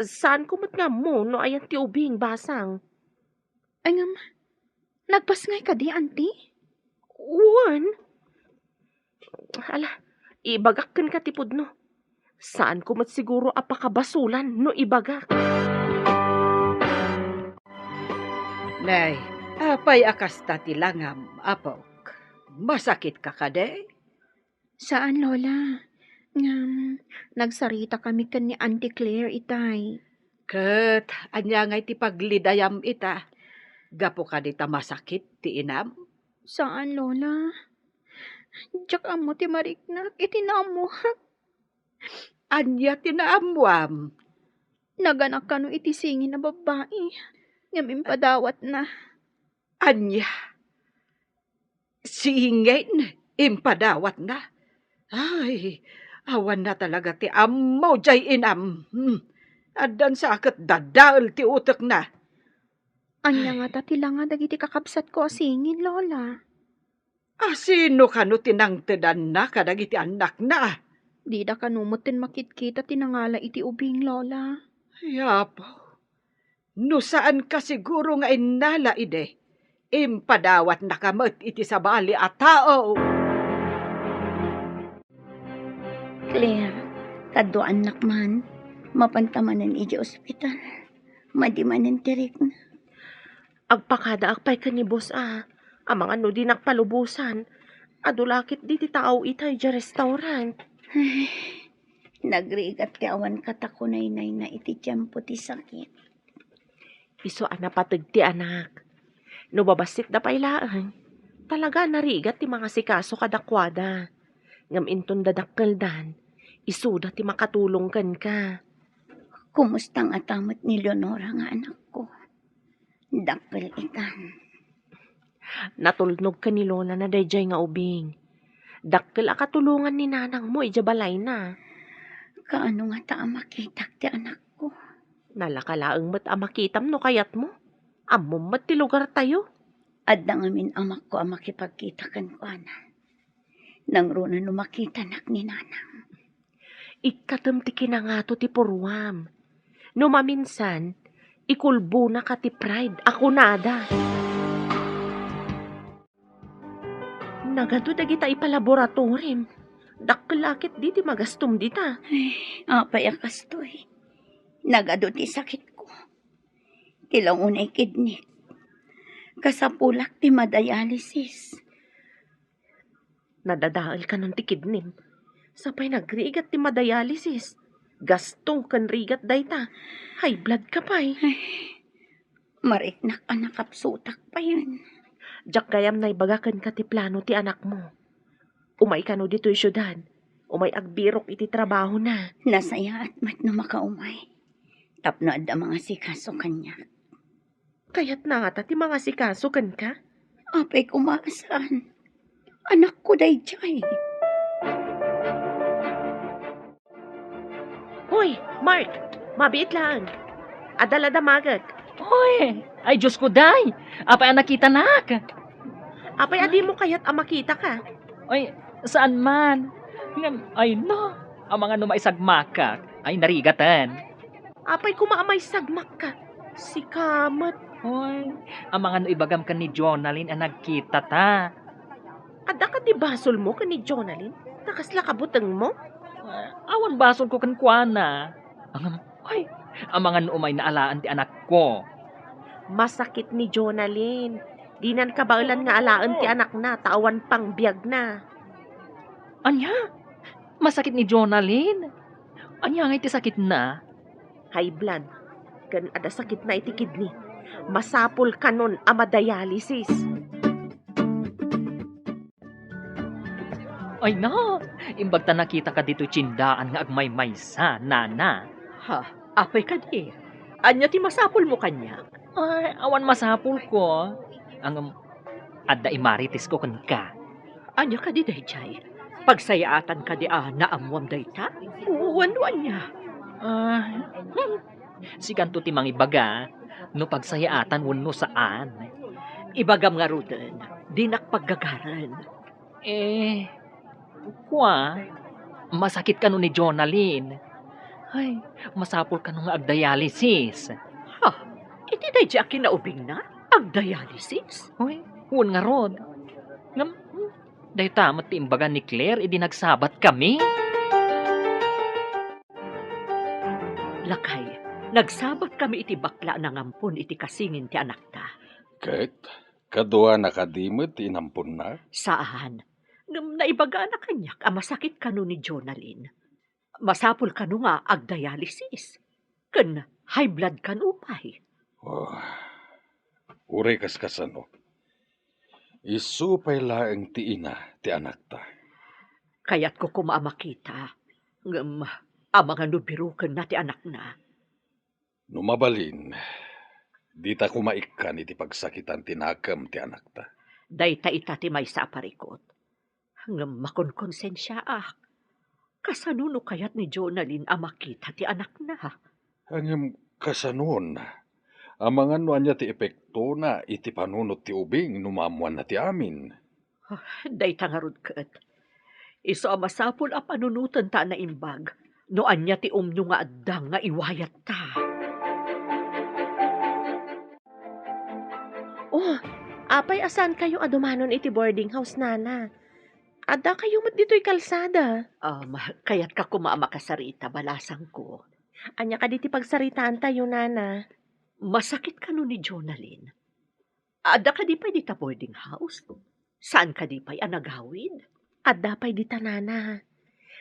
Saanko met nga ammo no ayan ti ubing, basang. Ay, ngem, nagpasngay kadi, Auntie? Wen. Ala, ibagak kenka ti pudno. Saanko met siguro a pakabasulan no ibagak. Nay, apay a kasta ti langam, apok? Masakitka kadi? Saan, Lola. Ngem, nagsaritakami ken ni Auntie Claire itay. Ket ania ngay ti paglidayam ita? Gapu kadi ta masakit ti inam? Saan, Lola. Diak ammo ti mariknak iti naammoak. Ania ti naammoam? Naganak kano iti singin a babbai, ngem impadawatna. Ania? Singin? Impadawatna? Ay, awanna talaga ti ammo, jay inam. Hmm. Addan sa ket dadael ti utekna. Ania ngata ti langa dagiti kakabsatko a singin, Lola? A sino kano ti nangtedanna kadagiti annakna? Dida kano metten makitkita ti nangala iti ubing, Lola. Ay, Apo, no saanka siguro nga innala idi, impadawatnaka met iti sabali a tao. Claire, kaduaannak man, mapanta manen iti ospital. Madi manen ti rikna. Agpakadaak pay ken ni boss a, amangan no dinak palubosan. Adu la ket diti tao itay idiay restaurant. Ay, nagrigat ti awan katakunaynayna iti tiempo ti sakit. Isu a napateg ti anak. No babassitda pay laeng, talaga a narigat ti mangasikaso kadakuada. Ngem inton dadakkeldan, isuda ti makatulong kenka. Kumusta ngata met ni Leonora nga anakko? Dakkel itan. Natulnog ken ni Lola na daydiay nga ubing. Dakkel a katulongan ni nanangmo idiay balayna. Kaano ngata a makitak ti anakko? Nalaka laeng met a makitam no kayatmo. Ammom met ti lugartayo. Adda ngamin amakko a makipagkita kenkuana. Nangruna no makitanak ni nanang. Ikkatem ti kinangato ti purruam. No maminsan, ikulbonaka ti pride a kunada. Nagadu dagita ipalaboratorim. Dakkel a ket di ti magastom dita. Ay, apay a kastoy. Nagadu ti sakitko. Ti launay kidney. Kasapulak ti madialysis. Nadadael kanon ti kidnim. Sapay nagrigat ti madialysis. Gasto ken rigat dayta. High blood ka pay. Ay, mariknak a nakapsutak payen. Diak gayam naibaga kenka ti plano ti anakmo. Umay kano ditoy siudad. Umay agbirok iti trabahona. Nasayaat met no makaumay. Tapno adda mangasikaso kaniak. Kayatna ngata ti mangasikaso kenka? Apay koma a saan. Anakko daydiay. Mark, mabiit laeng. Adda la damagek. Oy, ay, Diyos ko, day! Apay a nakitanak? Apay a dimo kayat a makitaka? Ay, saan man. Ngem, ay, no, amangan no maisagmakak. Ay, narigaten. Apay koma a maisagmakka? Sika met. Oy, amangan no ibagam ken ni Jonalyn a nagkitata. Adda kadi basolmo ken ni Jonalyn? Ta kasla kabutengmo? Ah, awan basolko kenkuana. Ngem, ay, amangan no umayna alaen ti anakko. Masakit ni Jonalyn. Dinan kabaelan nga alaen ti anakna ta awan pang biagna. Ania? Masakit ni Jonalyn? Ania ngay ti sakitna? High blood. Ken adda sakitna iti kidney. Masapul kanon a madialysis. Ay na, imbag ta nakitaka ditoy tiendaan nga agmaymaysa, nana. Ha? Apay kadi? Ania ti masapulmo kaniak? Ay, awan masapulko. Ngem, adda imaritesko kenka. Ania kadi daydiay? Pagsayaatan kadi a naammoam dayta? Wenno ania? Ah, hmm. Sikanto ti mangibaga no pagsayaatan wenno saan. Ibagam ngaruden, dinak paggagaren. Eh, kua, masakit kano ni Jonalyn. Ay, masapul kano nga agdialysis. Ha? Iti daydi a kinaubingna, agdialysis? Uy, wen ngarud. Ngem, hmm, dayta met ti imbaga ni Claire idi nagsabat kami. Lakay, nagsabat kami iti bakla a nangampon iti kasingin ti anakta. Ket, kaduana kadi met ti inamponna? Saan. Ngem naibagana kaniak a masakit kano ni Jonalyn. Masapul kano nga agdialysis. Ken high blood kano pay. Oh, uray kaskasano. Isu pay laeng ti ina ti anakta. Kayatko koma a makita. Ngem, amangan no birukenna ti anakna. No mabalin, dita koma ikkan iti pagsakitan ti nakem ti anakta. Dayta ita ti maysa a parikut. Ngem makonkonsensiaak. Kasano no kayat ni Jonalyn a makita ti anakna? Ngem kasanon? Amangan no ania ti epektona iti panunot ti ubing no maammoanna ti amin? Ah, dayta ngarud ket. Isu a masapul a panunoten ta a naimbag no ania ti umno nga adda nga iwayatta. Oh, apay a saankayo a dumanon iti boarding house, nana? Addakayo met ditoy kalsada. Um, kayatka koma a makasarita, balasangko. Ania kadi ti pagsaritaantayo, nana? Masakit kano ni Jonalyn? Adda kadi pay dita boarding house? Saan kadi pay a nagawid? Adda pay dita, nana.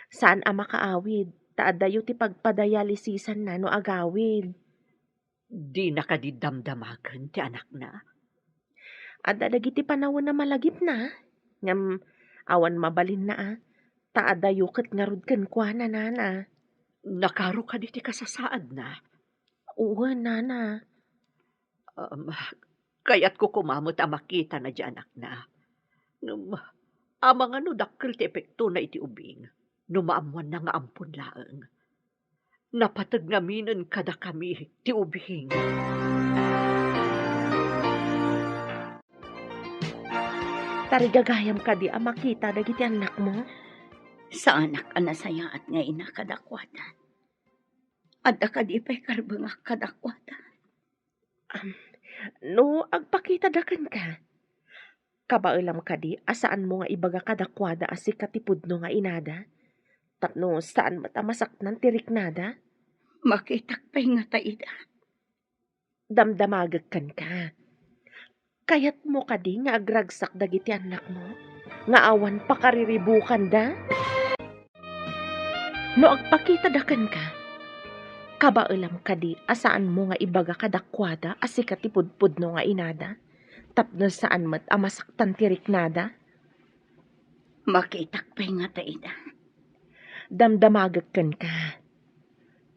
Saan a makaawid, ta addayo ti pagpadialysisanna no agawid. Dina kadi damdamagen ti anakna? Adda dagiti panawen a malagipna, ngem awan mabalinna a, ta adayo ket ngarud kenkuana, nana. Nakaro kadi ti kasasaadna? Wen, nana. Um, kayatko koma met a makitana ti anakna. Ngem, amangan no dakkel ti epektona iti ubing no maammoanna nga ampon laeng. Napateg ngaminen kadakami ti ubing. Tarigagayam kadi a makita dagiti annakmo? Saanak a nasayaat nga ina kadakuada. Adda kadi pay karbengak kadakuada? Am, no agpakita da kenka, kabaelam kadi a saanmo nga ibaga kadakuada a sika ti pudno nga inada, tapno saan met a masaktan ti riknada? Makitak pay ngata ida. Damdamagek kenka. Kayatmo kadi nga agragsak dagiti annakmo nga awan pakariribukanda? No agpakitada kenka, kabaelam kadi a saanmo nga ibaga kadakuada a sika ti pudpudno nga inada, tapno saan met a masaktan ti riknada? Makitak pay ngata ida. Damdamagek kenka.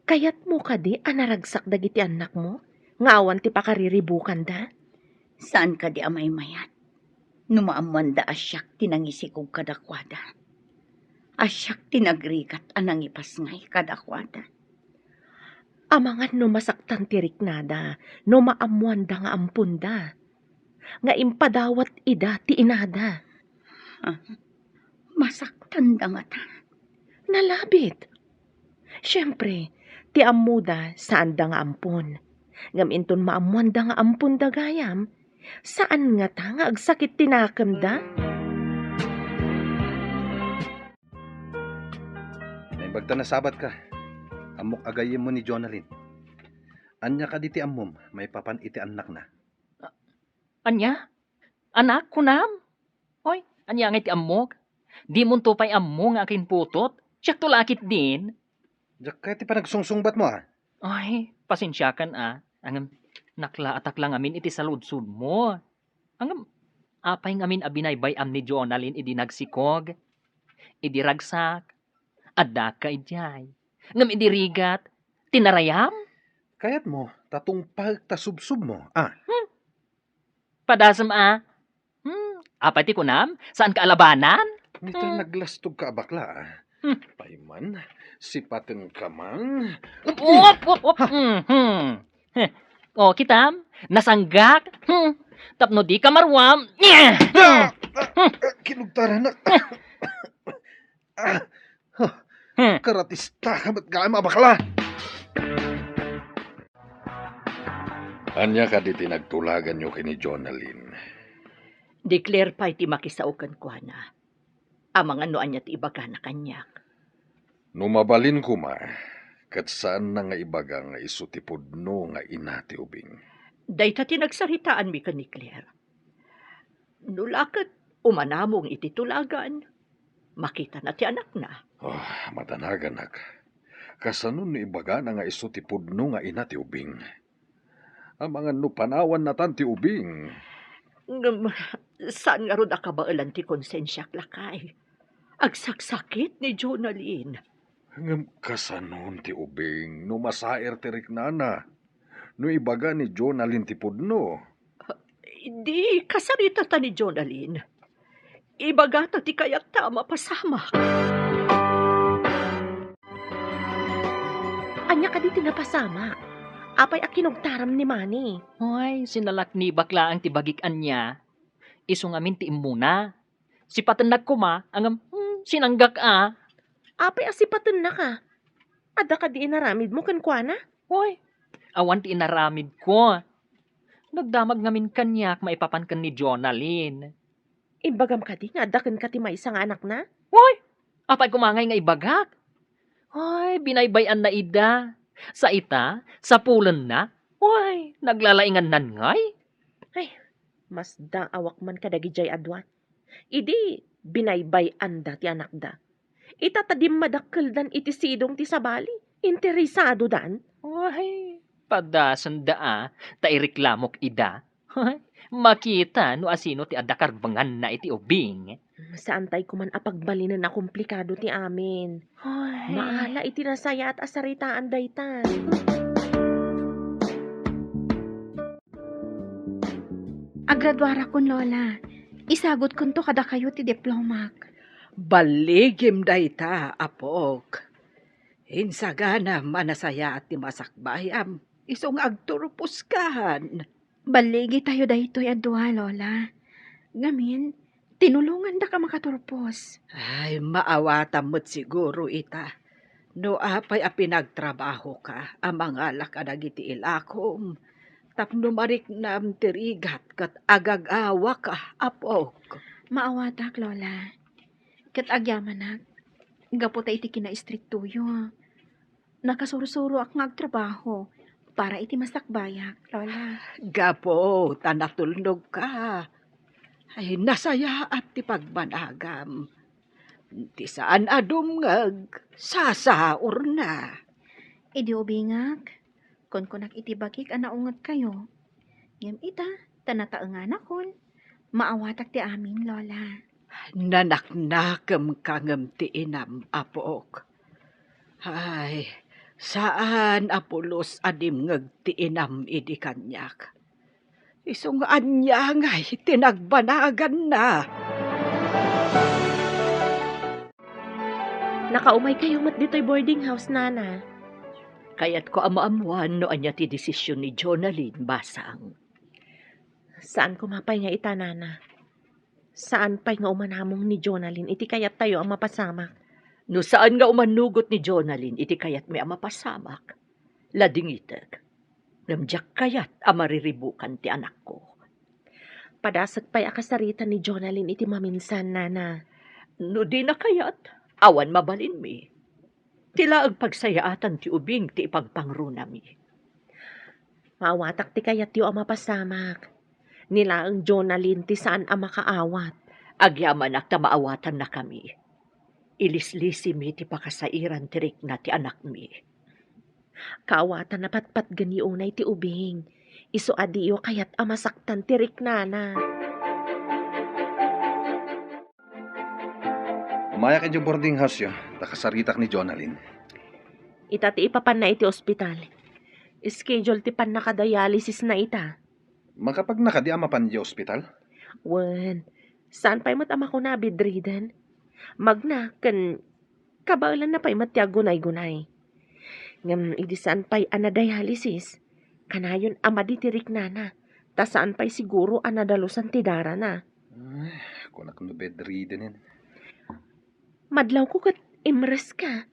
Kayatmo kadi a naragsak dagiti annakmo nga awan ti pakariribukanda? Saan kadi a maymayat no maammoanda a siak ti nangisikog kadakuada? A siak ti nagrigat a nangipasngay kadakuada? Amangan no masaktan ti riknada no maammoanda nga amponda, nga impadawat ida ti inada. Ah, masaktanda ngata? Nalabit. Siempre, ti ammoda, saanda nga ampon. Ngem inton maammoanda nga amponda gayam, saan ngata nga agsakit ti nakemda? Naimbag ta nasabatka. Ammok a gayyemmo ni Jonalyn. Ania kadi ti ammom maipapan iti annakna? Ania? Anak, kunam? Hoy, ania ngay ti ammok? Dimonto pay ammo nga akinputot? Siakto la a ketdin. Diak kayat ti panagsungsungbatmo, a. Ay, pasensiakan, a. Ngem, naklaatak la ngamin iti saludsodmo. Ngem, apay ngamin a binaybay-am ni Jonalyn idi nagsikog? Idi ragsak? Addaka idiay. Ngem idi rigat? Tinarayam? Kayatmo, ta tungpaek ta subsubmo, a. Hmm. Padasem, a. Hmm, apay ti kunam? Saanka a labanan? Ni ta Hmm. naglastogka a bakla, a. Hmm. Pay man, sipatenka man. Op, op, op, op. Ha? Mhm. Heh. O, kitam? Nasanggak? Hmm. Tapno dika maruam. Ah! Hmm. Ah, kinugtaranak. Ah, huh. Hmm. Karatistaka met gayam a bakla. Ania kadi ti nagtulaganyo ken ni Jonalyn? Ni Claire pay ti makisao kenkuana. Amangan no ania ti ibagana kaniak. No mabalin koma, ket saanna nga ibaga nga isu ti pudno nga ina ti ubing. Dayta ti nagsaritaanmi ken ni Claire. No la ket umanamong iti tulagan, makitana ti anakna. Oh, madanaganak. Kasano no ibagana nga isu ti pudno nga ina ti ubing? Amangan no panawanna tan ti ubing. Ngem, saan ngarud a kabaelan ti konsensiak, lakay? Agsaksakit ni Jonalyn. Ngem kasanon ti ubing no masair ti riknana? No ibaga ni Jonalyn ti pudno? Di, kasaritata ni Jonalyn. Ibagata ti kayatta a mapasamak. Ania kadi ti napasamak? Apay a kinugtaram ni Manny? Ay, sinalaknibak laeng ti bagik ania. Isu ngamin ti immuna. Sipatennak koma, ngem, hmm, sinanggak a. Apay a sipatennak a? Adda kadi inaramidmo kenkuana? Hoy, awan ti inaramidko. Nagdamag ngamin kaniak maipapan ken ni Jonalyn. Imbagam kadi nga adda kenka ti maysa nga anakna? Hoy, apay koma ngay nga ibagak? Hoy, binaybay-anna ida. Sa ita, sapulenna. Hoy, naglalaingannan ngay. Ay, masdaawak man kadagidiay a dua. Idi binaybay-anda ti anakda. Ita ta dimmadakkeldan iti sidong ti sabali, interesadodan. Ay, padasenda a, ta ireklamok ida. Ay, makita no asino ti adda karbenganna iti ubing. Saantay koman a pagbalinen a komplikado ti amin. Ay. Maala iti nasayaat a saritaan dayta. Agraduarakon, Lola. Isagutkonto kadakayo ti diplomak. Balligim dayta, apok. Insaganam a nasayaat ti masakbayam, isu nga agturposkan. Balligitayo daytoy a dua, Lola. Ngamin, tinulongandaka makaturpos. Ay, maawatam met siguro ita. No apay a pinagtrabahoka a mangala kadagiti ilakom, tapno mariknam ti rigat ket agagawaka, apok. Maawatak, Lola. Ket agyamanak, gapu ta iti kinaistriktoyo, nakasursuroak nga agtrabaho para iti masakbayak, Lola. Gapu ta natulnogka. Ay, nasayaat ti pagbanagam. Ti saan a dumngeg, sasaurna. Idi ubingak, kunkunak iti bagik a naungetkayo. Ngem ita, ta nataenganakon, maawatak ti amin, Lola. Nanaknakemka ngem ti inam, apok. Ay, saan a pulos a dimngeg ti inam idi kaniak. Isu nga ania ngay ti nagbanaganna. Nakaumaykayo met ditoy boarding house, Nana. Kayatko a maammoan no ania ti desisyon ni Jonalyn, basang. Saan koma pay nga ita, nana. Saan pay nga umanamong ni Jonalyn iti kayattayo a mapasamak. No saan nga umanugot ni Jonalyn iti kayatmi a mapasamak, ladingitek. Ngem diak kayat a mariribukan ti anakko. Padasek pay a kasarita ni Jonalyn iti maminsan, nana. No dina kayat, awan mabalinmi. Ti laeng pagsayaatan ti ubing ti ipagpangrunami. Maawatak ti kayatyo a mapasamak. Ni laeng Jonalyn ti saan a makaawat. Agyamanak ta maawatannakami. Ilislisimi ti pakasairan ti rikna ti anakmi. Kaawatan a patpatgenyo unay ti ubing. Isu a diyo kayat a masaktan ti riknana. Umayak idiay boarding house-yo, ta kasaritak ni Jonalyn. Ita ti ipapanna iti ospital. Schedule ti pannakadialysisna ita. Makapagna kadi a mapan idiay ospital? Wen, saan pay met a makuna a bedridden? Magna ken kabaelanna pay met ti aggunaygunay. Ngem idi saan pay a nadialysis, kanayon a madi ti riknana, ta saan pay siguro a nadalusan ti darana. Ay, kunak no bedridden. Madlawko ket imreska.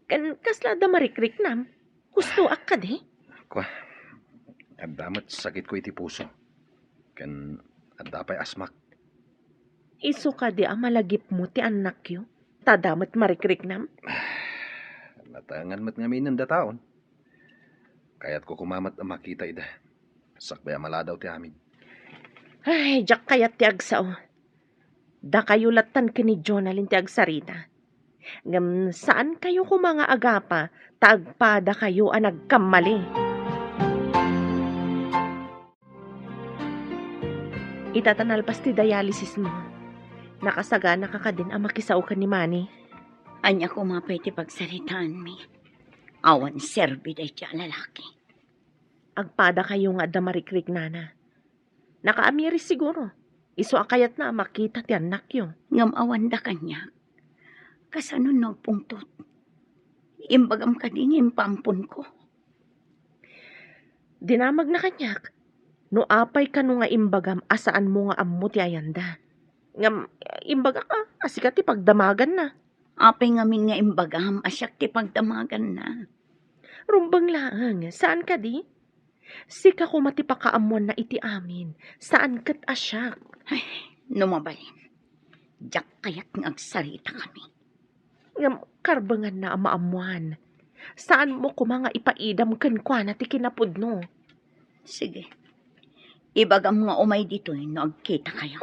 Ken kasla adda marikriknam? Hustoak kadi? Kua, adda met sakitko iti puso. Ken adda pay asmak. Isu kadi a malagipmo ti annakyo? Ta adda met marikriknam? Natengan met ngamin dataon. Kayatko koma met a makita ida. Sakbay a maladaw ti amin. Ay, diak kayat ti agsao. Dakayo lattan ken ni Jonalyn ti agsarita. Ngem saan kayo koma nga agapa ta agpada kayo a nagkammali. Ita ta nalpas ti dialysis mo, nakasagana ka kadin a makisao ken ni Manny? Ania koma pay ti pagsaritaanmi? Awan serbi daydi a lalaki. Agpada kayo nga adda marikriknana. Nakaamiris siguro. Isu a kayatna a makita ti annakyo. Ngem awanda kaniak. Kasano no agpungtot? Imbagam kadi nga impaamponko? Dinamagna kaniak. No apay kano nga imbagam a saanmo nga ammo ti ayanda. Ngem imbagak a, a sika ti pagdamaganna. Apay ngamin nga imbagam a siak ti pagdamaganna? Rumbeng laeng, saan kadi? Sika koma ti pakaammoanna iti amin, saan ket a siak. Ay, no mabalin, diak kayat nga agsaritakami. Ngem karbenganna a maammoan. Saanmo koma nga ipaidam kenkuana ti kinapudno. Sige. Ibagam nga umay ditoy no agkitakayo.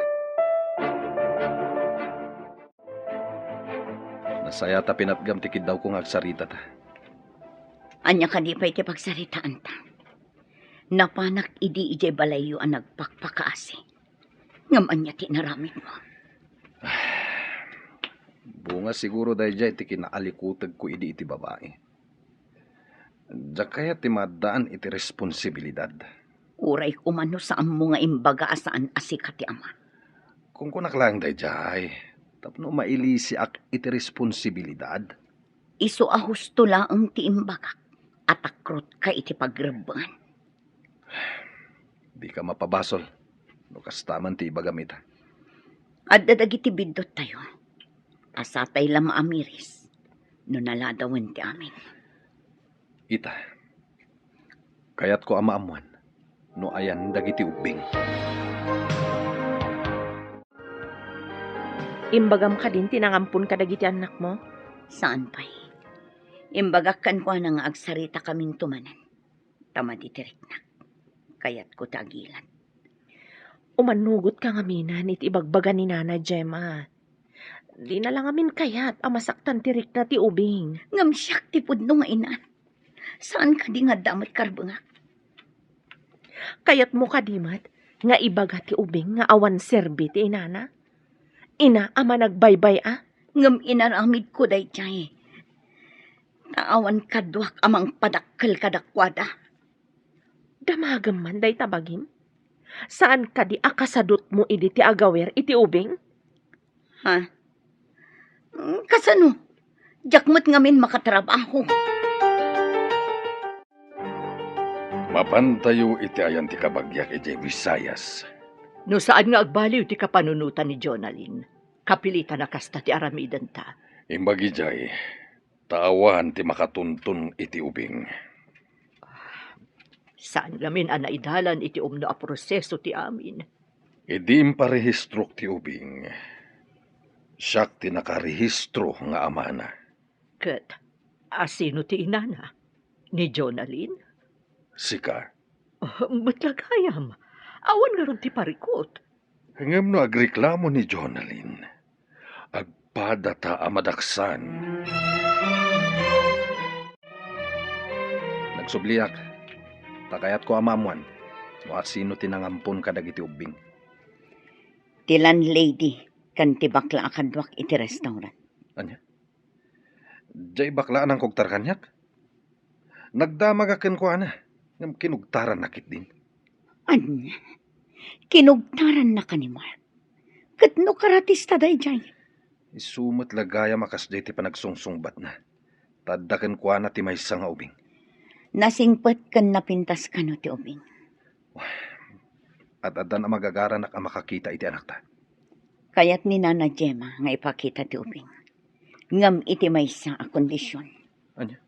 Nasayaat a pinatgam ti kiddawko nga agsaritata. Ania kadi pay ti pagsaritaanta? Napanak idi idiay balayyo a nagpakpakaasi. Ngem ania ti inaramidmo? Bunga siguro daydiay ti kinaalikutegko idi iti babai. Diak kayat ti maaddaan iti responsibilidad. Uray koma no saanmo nga imbaga a saan a sika ti ama. Kunkunak laeng daydiay, tapno mailisiak iti responsibilidad. Isu a husto laeng ti imbagak a takrotka iti pagrebbengan. Dika mapabasol no kasta man ti ibagam ita. Adda dagiti bidduttayo. Asatay la maamiris no naladawen ti amin. Ita, kayatko a maammoan no ayan dagiti ubbing. Imbagam kadin ti nangampon kadagiti annakmo? Saan pay. Imbagak kenkuana nga agsarita kaminto manen. Ta madi ti riknak. Kayatko ti agilat. Umanugot ka ngamin iti ibagbaga ni Nana Gemma. Dina la ngamin kayat a masaktan ti rikna ti ubing. Ngem siak ti pudno nga ina. Saan kadi nga adda met karbengak? Kayatmo kadi met nga ibaga ti ubing nga awan serbi ti inana? Ina a managbaybay-a? Ngem inaramidko daydiay. Ta awan kaduak a mangpadakkel kadakuada. Damagem man dayta bagim? Saan kadi a kasadutmo idi ti agawer iti ubing? Ha? Mm, kasano? Diak met ngamin makatrabaho. Apantayo iti ayan ti kabagiak idiay Visayas. No saan nga agbaliw ti kapanunotan ni Jonalyn, kapilitan a kasta ti aramidenta. Imbag idiay, ta awan ti makatuntun iti ubing. Saan ngamin a naidalan iti umno a proseso ti amin. Idi imparehistrok ti ubing, siak ti nakarehistro nga amana. Ket asino ti inana? Ni Jonalyn? Sika. Oh, met la gayam. Awan ngarud ti parikut. Ngem no agreklamo ni Jonalyn, agpadata a madaksan. Nagsubliak, ta kayatko a maammuan no asino ti nangampon kadagiti ubbing. Ti landlady ken ti bakla a kaduak iti restaurant. Ania? Diay bakla a nangkugtar kaniak? Nagdamagak kenkuana, ngem kinugtaranna ketdin. Ania? Kinugtaranna ka ni Mark? Ket no karatista daydiay? Isu met la gayam a kasdiay ti panagsungsungbatna. Ta adda kenkuana ti maysa nga ubing. Nasingpet ken napintas kano ti ubing? Ad-addan a magagaranak a makakita iti anakta. Kayat ni Nana Gemma nga ipakita ti ubing. Ngem iti maysa a kondision. Ania?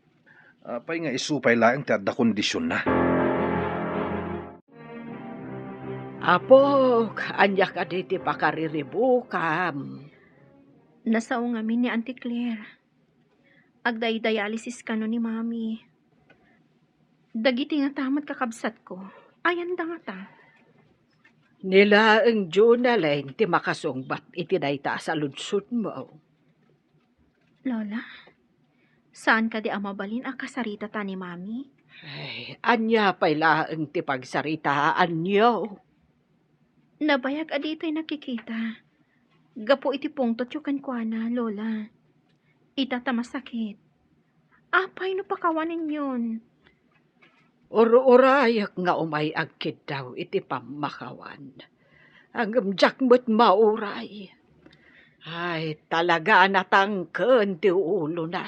Apay nga isu pay laeng ti adda kondisionna? Apok, ania kadi ti pakariribukam? Nasao ngamin ni Auntie Claire. Agdaydialysis kano ni Mami. Dagiti ngata met kakabsatko, ayanda ngata? Ni laeng Jonalyn ti makasungbat iti dayta a saludsodmo. Lola, saan kadi a mabalin a kasaritata ni Mami? Ay, ania pay laeng ti pagsaritaanyo? Nabayag a ditay nakikita gapu iti pungtotyo kenkuana, Lola. Ita ta masakit. Apay no pakawanenyon? Ur-urayek nga umay agkiddaw iti pammakawan. Ngem diak met mauray. Ay, talaga a natangken ti ulona.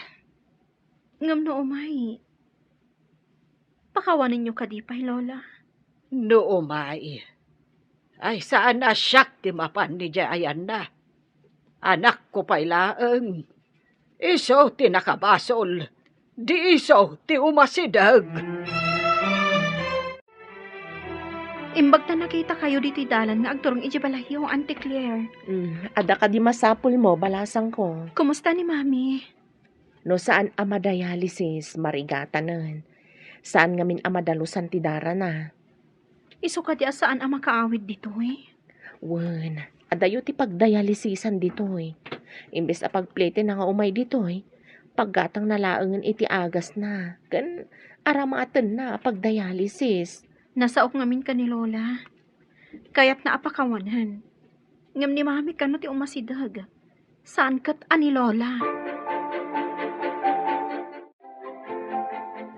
Ngem no umay, pakawanenyo kadi pay, Lola? No umay, ay saan a siak ti mapan idiay ayanna. Anakko pay laeng. Isu ti nakabasol. Di isu ti umasideg. Imbag ta nakitakayo ditoy dalan nga agturong idiay balayyo, Auntie Claire. Mm, adda kadi masapulmo, balasangko? Kumusta ni Mami? No saan a madialysis, marigatanen. Saan ngamin a madalusan ti darana. Isu kadi a saan a makaawid ditoy? Wen, adayo ti pagdialysisan ditoy. Imbes a pagpletenna nga umay ditoy, paggatangna laengen iti agasna, ken aramatenna a pagdialysis. Nasaok ngamin ken ni Lola. Kayatna a pakawanen. Ngem ni Mami kano ti umasideg. Saan ket a ni Lola.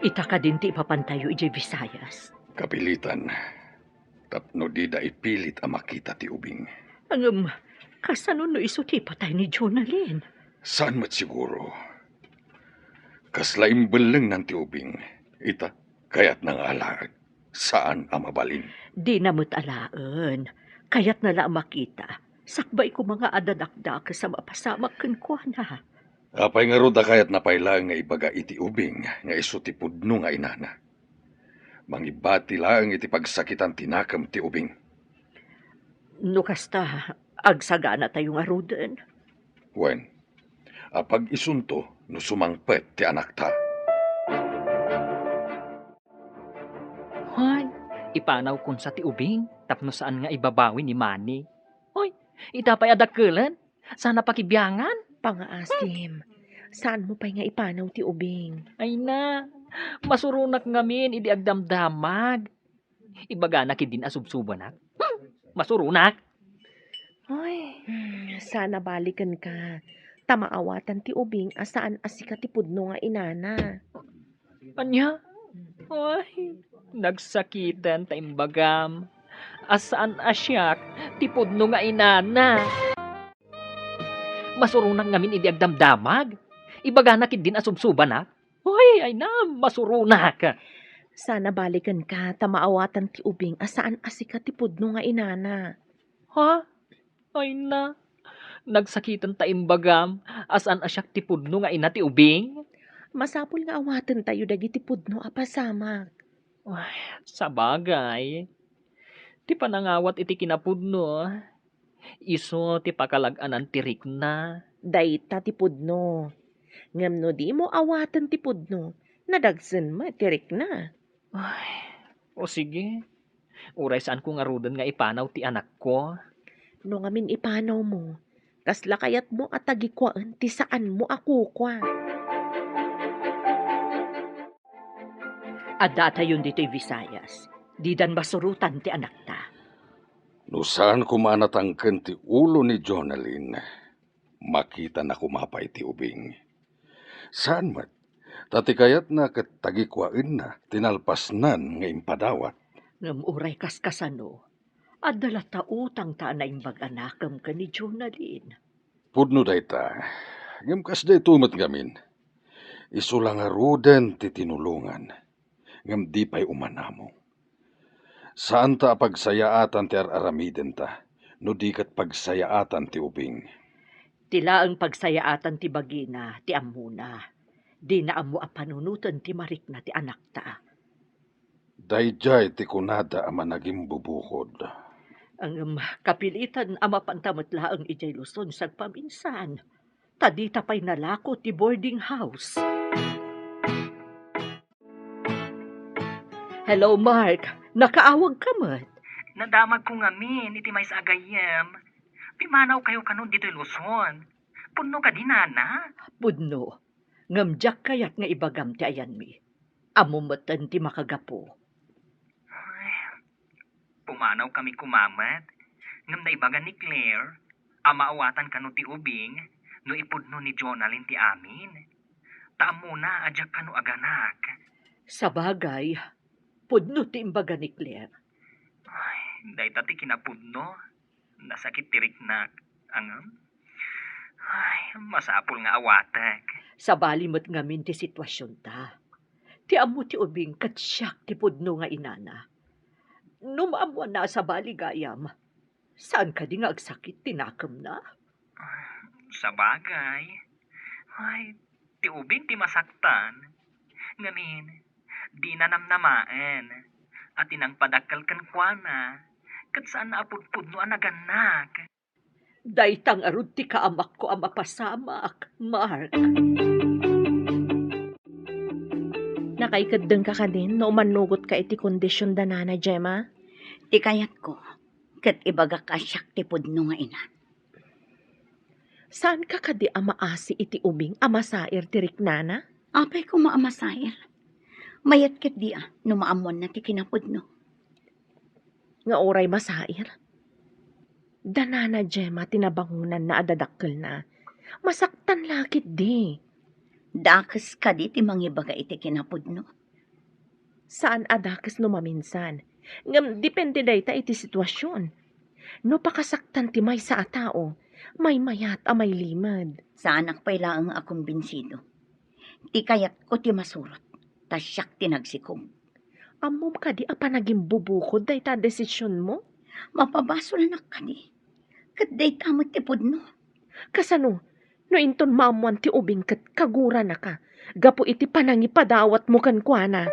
Ita kadin ti ipapantayo idiay Visayas. Kapilitan. Tapno dida ipilit a makita ti ubing. Ngem, kasano no isu ti ipatay ni Jonalyn? Saan met siguro. Kasla imbellengnan ti ubing. Ita, kayatna nga alaek. Saan a mabalin. Dina met alaen. Kayatna la a makita. Sakbay koma nga adda dakdakes a mapasamak kenkuana. Apay ngarud a kayatna pay laeng nga ibaga iti ubing nga isu ti pudno nga inana? Mangibati laeng iti pagsakitan ti nakem ti ubing. No kasta, agsaganatayo ngaruden. Wen, apag-isunto no sumangpet ti anakta. Hay, ipanawkonsa ti ubing tapno saan nga ibabawi ni Mami. Hoy, ita pay a dakkelen, saan a pakibiangan. Pangaasim, saanmo pay nga ipanaw ti ubing. Ay na, masuronak ngamin idi agdamdamag. Ibagana ketdin a subsubanak. Hmm, masuronak. Ay. Hmm, saan a balikenka. Ta maawatan ti ubing a saan a sika ti pudno nga inana. Ania? Ay, nagsakiten ta imbagam a saan a siak ti pudno nga inana. Masuronak ngamin idi agdamdamag. Ibagana ketdin a subsubanak. Uy, ay na, masuronak. Sana balikenka ta maawatan ti ubing a saan a sika ti pudno nga inana. Ha? Ay na, nagsakiten ta imbagam a saan a siak ti pudno nga ina ti ubing? Masapul nga awaten tayo dagiti pudno a pasamak. Ay, sabagay. Ti panangawat iti kinapudno, isu ti pakalag-anan ti rikna. Dayta ti pudno. Ngem no dimo awaten ti pudno, nadagsen met ti rikna. Ay, o sige. Uray saanko ngaruden nga ipanaw ti anakko. No ngamin ipanawmo, kasla kayatmo a tagikuaen ti saanmo a kukua? Addatayon ditoy Visayas, didan masurotan ti anakta. No saan koma a natangken ti ulo ni Jonalyn, makitana koma pay ti ubing. Saan met, ta ti kayatna ket tagikuaenna ti nalpasnan nga impadawat. Ngem uray kaskasano, adda latta utangta a naimbag a nakem ken ni Jonalyn. Pudno dayta, ngem kas daytoy met ngamin, isu la ngaruden ti tinulongan, ngem di pay umanamong. Saanta a pagsayaatan ti ar-aramidenta, no di ket pagsayaatan ti ubing. Ti laeng pagsayaatan ti bagina ti ammona. Dina ammo a panunoten ti marikna ti anakta. Daydiay ti kunada a managimbubukod. Ngem kapilitan a mapanta met laeng idiay Luzon sagpaminsan, ta dita pay nalako ti boarding house. Hello, Mark. Nakaawagka met? Nadamagko ngamin iti maysa a gayyem. Pimanawkayo kanon ditoy Luzon. Pudno kadi, nana? Pudno. Ngem diak kayat nga ibagam ti ayanmi. Ammom metten ti makagapu. Ay, pumanawkami koma met. Ngem naibaga ni Claire a maawatan kano ti ubing no ipudno ni Jonalyn ti amin. Ta ammona a diak kano aganak. Sabagay, pudno ti imbaga ni Claire. Ay, dayta ti kinapudno. Nasakit ti riknak. Ngem, ay, masapul nga awatek. Sabali met ngamin ti situasionta. Ti ammo ti ubing ket siak ti pudno nga inana. No maammoanna a sabali gayam, saan kadi nga agsakit ti nakemna? Sabagay. Ay, ti ubing ti masaktan. Ngamin, dina namnamaen a ti nangpadakkel kenkuana, ket saanna a pudpudno a nagannak. Dayta ngarud ti kaamakko a mapasamak, Mark. Nakaikeddengka kadin no umannugotka iti kondision da Nana Gemma? Ti kayatko, ket ibagak a siak ti pudno nga ina. Saanka kadi a maasi iti ubing a masair ti riknana? Apay koma a masair? Mayat ketdi a no maammoanna ti kinapudno. Nga uray masair? Da Nana Gemma ti nabangonanna a dadakkelna. Masaktan la ketdi. Dakes kadi ti mangibaga iti kinapudno? Saan a dakes no maminsan. Ngem depende dayta iti situasion. No pakasaktan ti maysa a tao, maymayat a mailimed. Saanak pay laeng a kumbinsido. Ti kayatko ti masurot, ta siak ti nagsikog. Ammom kadi a panagimbubukod dayta a desisionmo? Mapabasolnak kadi. Ket dayta met ti pudno. Kasano? No inton maammoan ti ubing ket kaguranaka gapu iti panangipadawatmo kenkuana.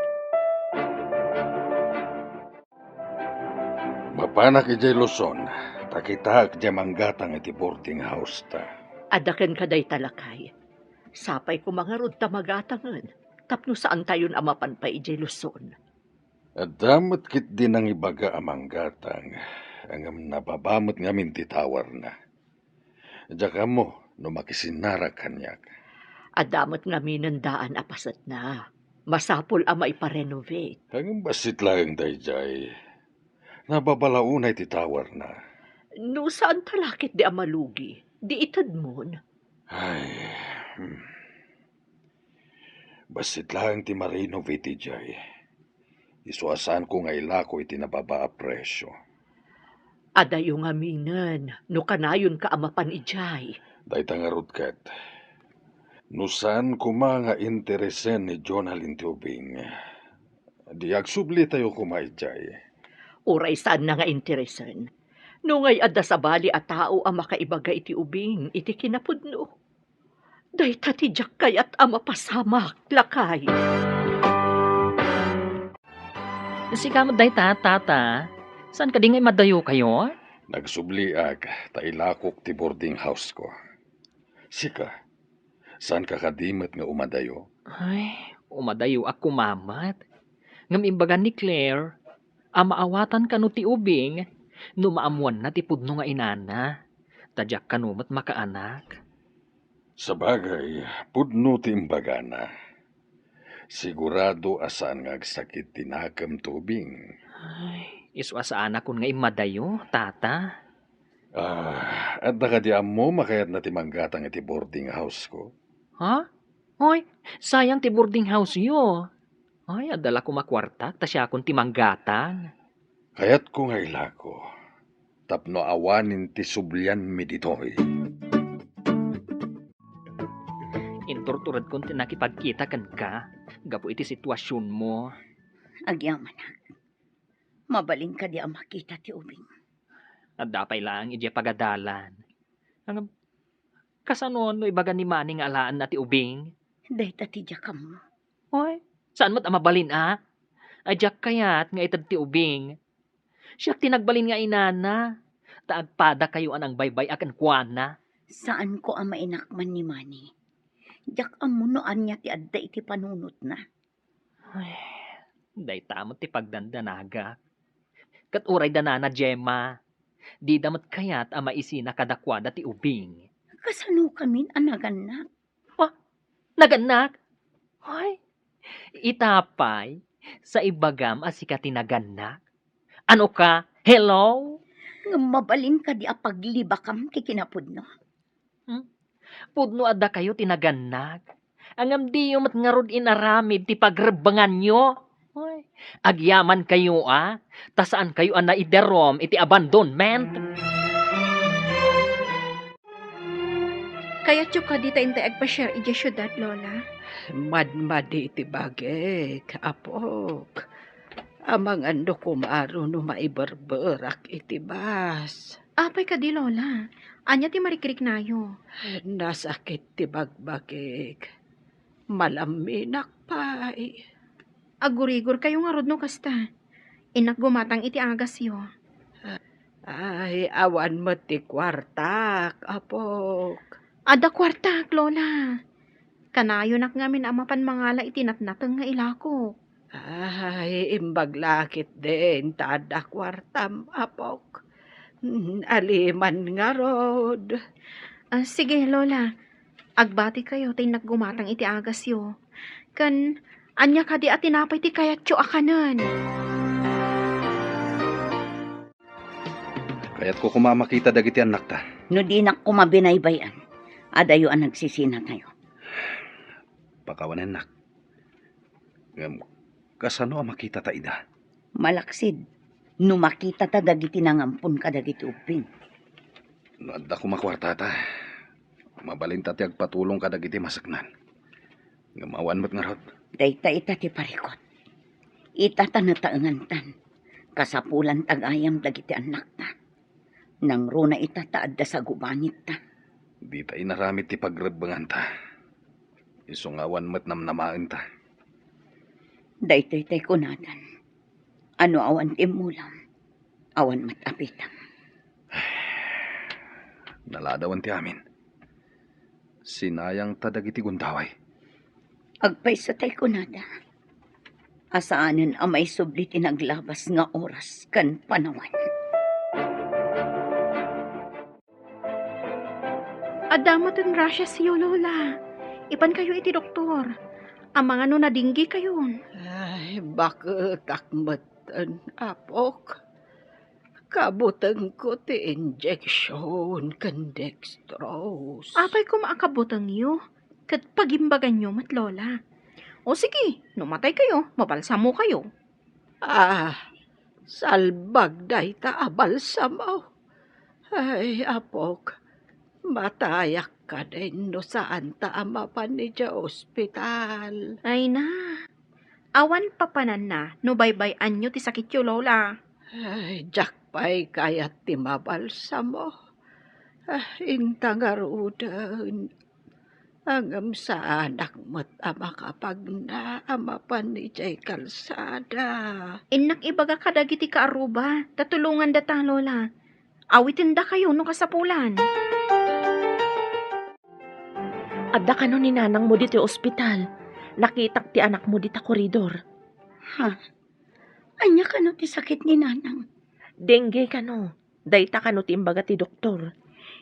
Mapanak idiay Luzon, ta kitaek diay manggatang iti boarding house ta. Adda kenka dayta, lakay. Sapay koma ngarud ta magatangen, tapno saantayon a mapan pay idiay Luzon. Adda met ketdi nangibaga a manggatang, ngem nababa met ngamin ti towerna. Diak ammo no makisinnarak kaniak. Adda met ngaminen daan a pasetna. Masapul a maiparenovate. Ngem bassit laeng daydiay. Nababa la unay ti towerna. No saanta la ketdi a malugi, di itedmon. Ay, hmm. Bassit laeng ti ma-renovate idiay. Isu a saanko nga ilako iti nababa a presio. Adayo ngaminen no kanayonka a mapan idiay. Dayta ngarud ket, no saan koma nga interesen ni Jonalyn ti ubing, Di agsublitayo koma idiay. Uray saanna nga interesen. No ngay adda sabali a tao a makaibaga iti ubing iti kinapudno, dayta ti diak kayat a mapasamak, lakay. Sika met dayta, tata. Saan kadi nga imadayokayo? Nagsubliak ta ilakok ti boarding house ko. Sika, saanka kadi met nga umadayo? Ay, umadayoak koma met. Ngem imbaga ni Claire a maawatan kano ti ubing no maammoanna ti pudno nga inana, ta diak kano met makaanak. Sabagay, pudno ti imbagana. Sigurado a saan nga agsakit ti nakem ti ubing. Ay, isu a saanakon nga immadayo, tata. Ah, adda kadi ammo makayatna ti manggatang iti boarding house ko? Ha? Hoy, sayang ti boarding house yo. Ay, adda la koma kuartak ta siakon ti manggatang. Kayatko nga ilako tapno awanen ti sublianmi ditoy. Inturturedkon ti nakipagkita kenka gapu iti situasionmo. Agyamanak. Mabalin kadi a makita ti ubing? Adda pay laeng idiay pagadalan. Ngem, kasano no ibaga ni Manny nga alaenna ti ubing? Dayta ti diak ammo. Oy, saan met a mabalin a? Ay, diak kayat nga ited ti ubing. Siak ti nagbalin nga inana, ta agpadakayo a nangbaybay-a kenkuana. Saanko a mainakman ni Manny. Diak ammo no ania ti adda iti panunotna. Ay, dayta met ti pagdandanagak. Ket uray da nana Gemma, dida met kayat a maisina kadakuada ti ubing. Kasano kamin a nagannak? Ah, nagannak? Ay, ita pay, sa ibagam a sika ti nagannak? Ano ka? Hello? Ngem mabalin kadi a paglibakam ti kinapudno? Hmm? Pudno a dakayo ti nagannak. Ngem diyo met ngarud inaramid ti pagrebbenganyo. Oy, agyamankayo a, ta saankayo a naidarum iti abandonment. Kayatyo kadi ta intay agpasiar idiay siudad, Lola? Madmadi ti bagik, apok. Amangan no kumaro no maiberberak iti bus. Apay kadi, Lola? Ania ti marikriknayo? Nasakit ti bagbagik. Malamminak pay. Agurigorkayo ngarud no kasta. Innak gumatang iti agasyo. Ay, awan met ti kuartak, apok. Adda kuartak, Lola. Kanayonak ngamin a mapan mangala iti natnateng nga ilakok. Ay, imbag la ketdin ta adda kuartam, apok. Mm, aliman ngarud. Ah, sige, Lola. Agbatikayo ta innak gumatang iti agasyo. Ken, ania kadi a tinapay ti kayatyo a kanen? Kayatko koma a makita dagiti annakta. No dinak koma binaybay-an, adayo a nagsisinatayo. Pakawanennak. Ngem, kasano a makitata ida? Malaksid, no makitata dagiti nangampon kadagiti ubbing. No adda koma kuartata, mabalinta ti agpatulong kadagiti maseknan. Ngem awan met ngarud. Dayta ita ti parikut. Ita ta nataengantan. Kasapulan ta gayam dagiti annakta. Nangruna ita ta adda sagubangitta. Dita inaramid ti pagrebbenganta. Isu nga awan met namnamaenta. Daytoy tay kunatan. Ano awan ti immulam, awan met apitam. Naladawan ti amin. Sinayangta dagiti gundaway. Agpayso tay kunada a saanen a maisubli ti naglabas nga oras ken panawen. Adda metten rasiasyo, Lola. Ipankayo iti doktor. Amangan no nadinggikayon. Ay, baketak metten, apok. Kabutengko ti injection ken dextrose. Apay koma a kabutengyo? Ket pagimbaganyo met, Lola. O sige, no mataykayo, mabalsamokayo. Ah, salbag dayta a balsamo. Ay, apok, matayak kadin no saanta a mapan idiay ospital. Ay na, Awan papananna no baybay-anyo ti sakityo, Lola. Ay, diak pay kayat ti mabalsamo. Ah, inta ngaruden. Ngem saanak met a makapagna a mapan idiay kalsada. Innak ibaga kadagiti kaarruba, ta tulongandata, Lola. Awitendakayo no kasapulan. Adda kano ni nanangmo ditoy ospital. Nakitak ti anakmo dita koridor. Ha? Ania kano ti sakit ni nanang? Dengue kano. Dayta kano ti imbaga ti doktor.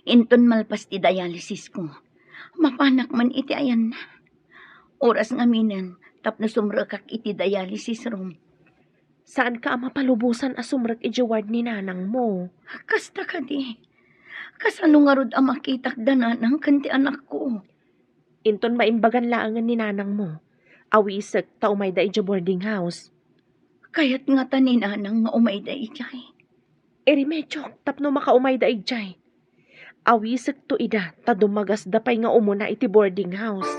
Inton malpas ti dialysis ko, mapanak man iti ayanna. Oras ngaminen tapno sumrekak iti dialysis room. Saanka a mapalubosan a sumrek idiay ward ni nanangmo. Kasta kadi. Kasano ngarud a makitak da nanang ken ti anakko? Inton maimbagan laengen ni nanangmo, awisek ta umayda idiay boarding house. Kayat ngata ni nanang nga umayda idiay. Iremediok tapno makaumayda idiay. Awisekto ida ta dumagasda pay nga umuna iti boarding house.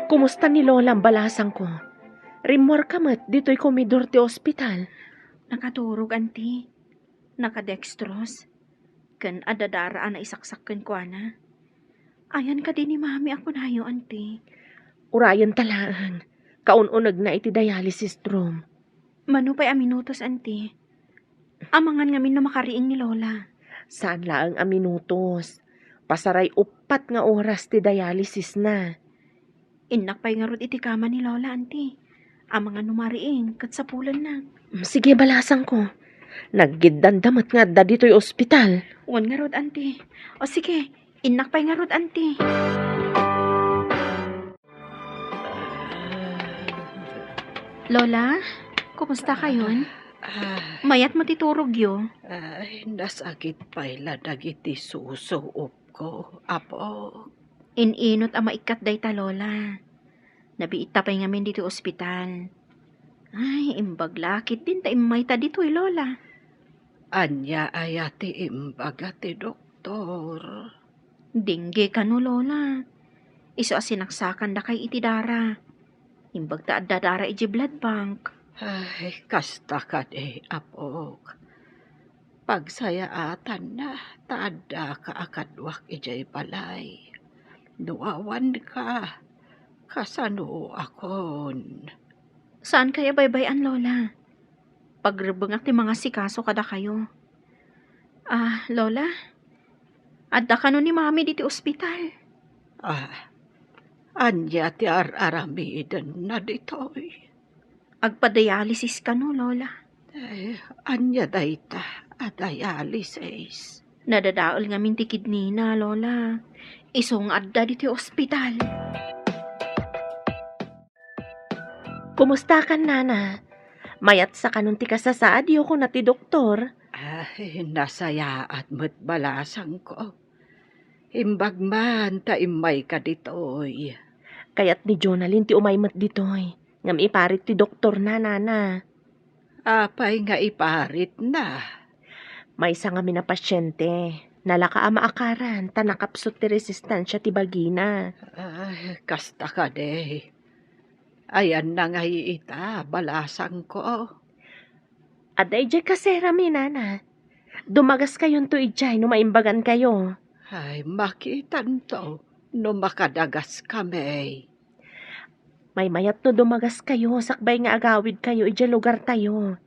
Kumusta ni Lola, balasangko? Rimmuarka met ditoy komidor ti ospital. Nakaturog, Auntie. Nakadextrose. Ken adda dara a naisaksak kenkuana. Ayan kadi ni Mami a kunayo, Auntie? Urayenta laeng. Kaun-unegna iti dialysis room. Mano pay a minutos, Auntie? Amangan ngamin no makariing ni Lola. Saan laeng a minutos. Pasaray uppat nga oras ti dialysis na. Innak pay ngarud iti kama ni Lola, Auntie. Amangan no mariing, ket sapulenna. Mm, sige, balasangko. Naggiddanda met nga adda ditoy ospital. Wen ngarud, Auntie. O sige, innak pay ngarud, Auntie. Lola, kumusta kayon? Ah. Mayat mo ti turogyo? Ay, nasakit pay la dagiti susuopko, Apo. In-inot a maikkat dayta, Lola. Nabiitta pay ngamin ditoy ospital. Ay, imbag la ketdin ta immayta ditoy, Lola. Ania aya ti imbaga ti doktor? Dengue kano, Lola. Isu a sinaksakandakay iti dara. Imbag ta adda dara idiay blood bank. Ay, kasta kadi, Apok. Pagsayaatanna ta addaka a kaduak idiay balay. No awanka, kasanoakon? Saankay a baybay-an, Lola. Pagrebbengak ti mangasikaso kadakayo. Ah, Lola, adda kano ni Mami ditoy ospital? Ah, ania ti ar-aramidenna ditoy? Agpa-dialysis kano, Lola. Eh, ania dayta a dialysis? Nadadael ngamin ti kidneyna, Lola. Isu nga adda ditoy ospital. Kumustakan, Nana? Mayatsa kanon ti kasasaadyo, kuna ti doktor. Ay, nasayaat met balasangko. Imbag man ta immayka ditoy. Kayat ni Jonalyn ti umay met ditoy. Ngem iparit ti doktorna, Nana. Apay nga iparitna? Maysa ngamin a pasiente. Nalaka a maakaran ta nakapsut ti resistensia ti bagina. Ay, kasta kadi. Ayanna ngay ita, balasangko. Adda idiay kaserami, Nana. Dumagaskayonto idiay no maimbagankayo. Ay, makitanto no makadagaskami. Maymayat no dumagaskayo sakbay nga agawidkayo idiay lugartayo.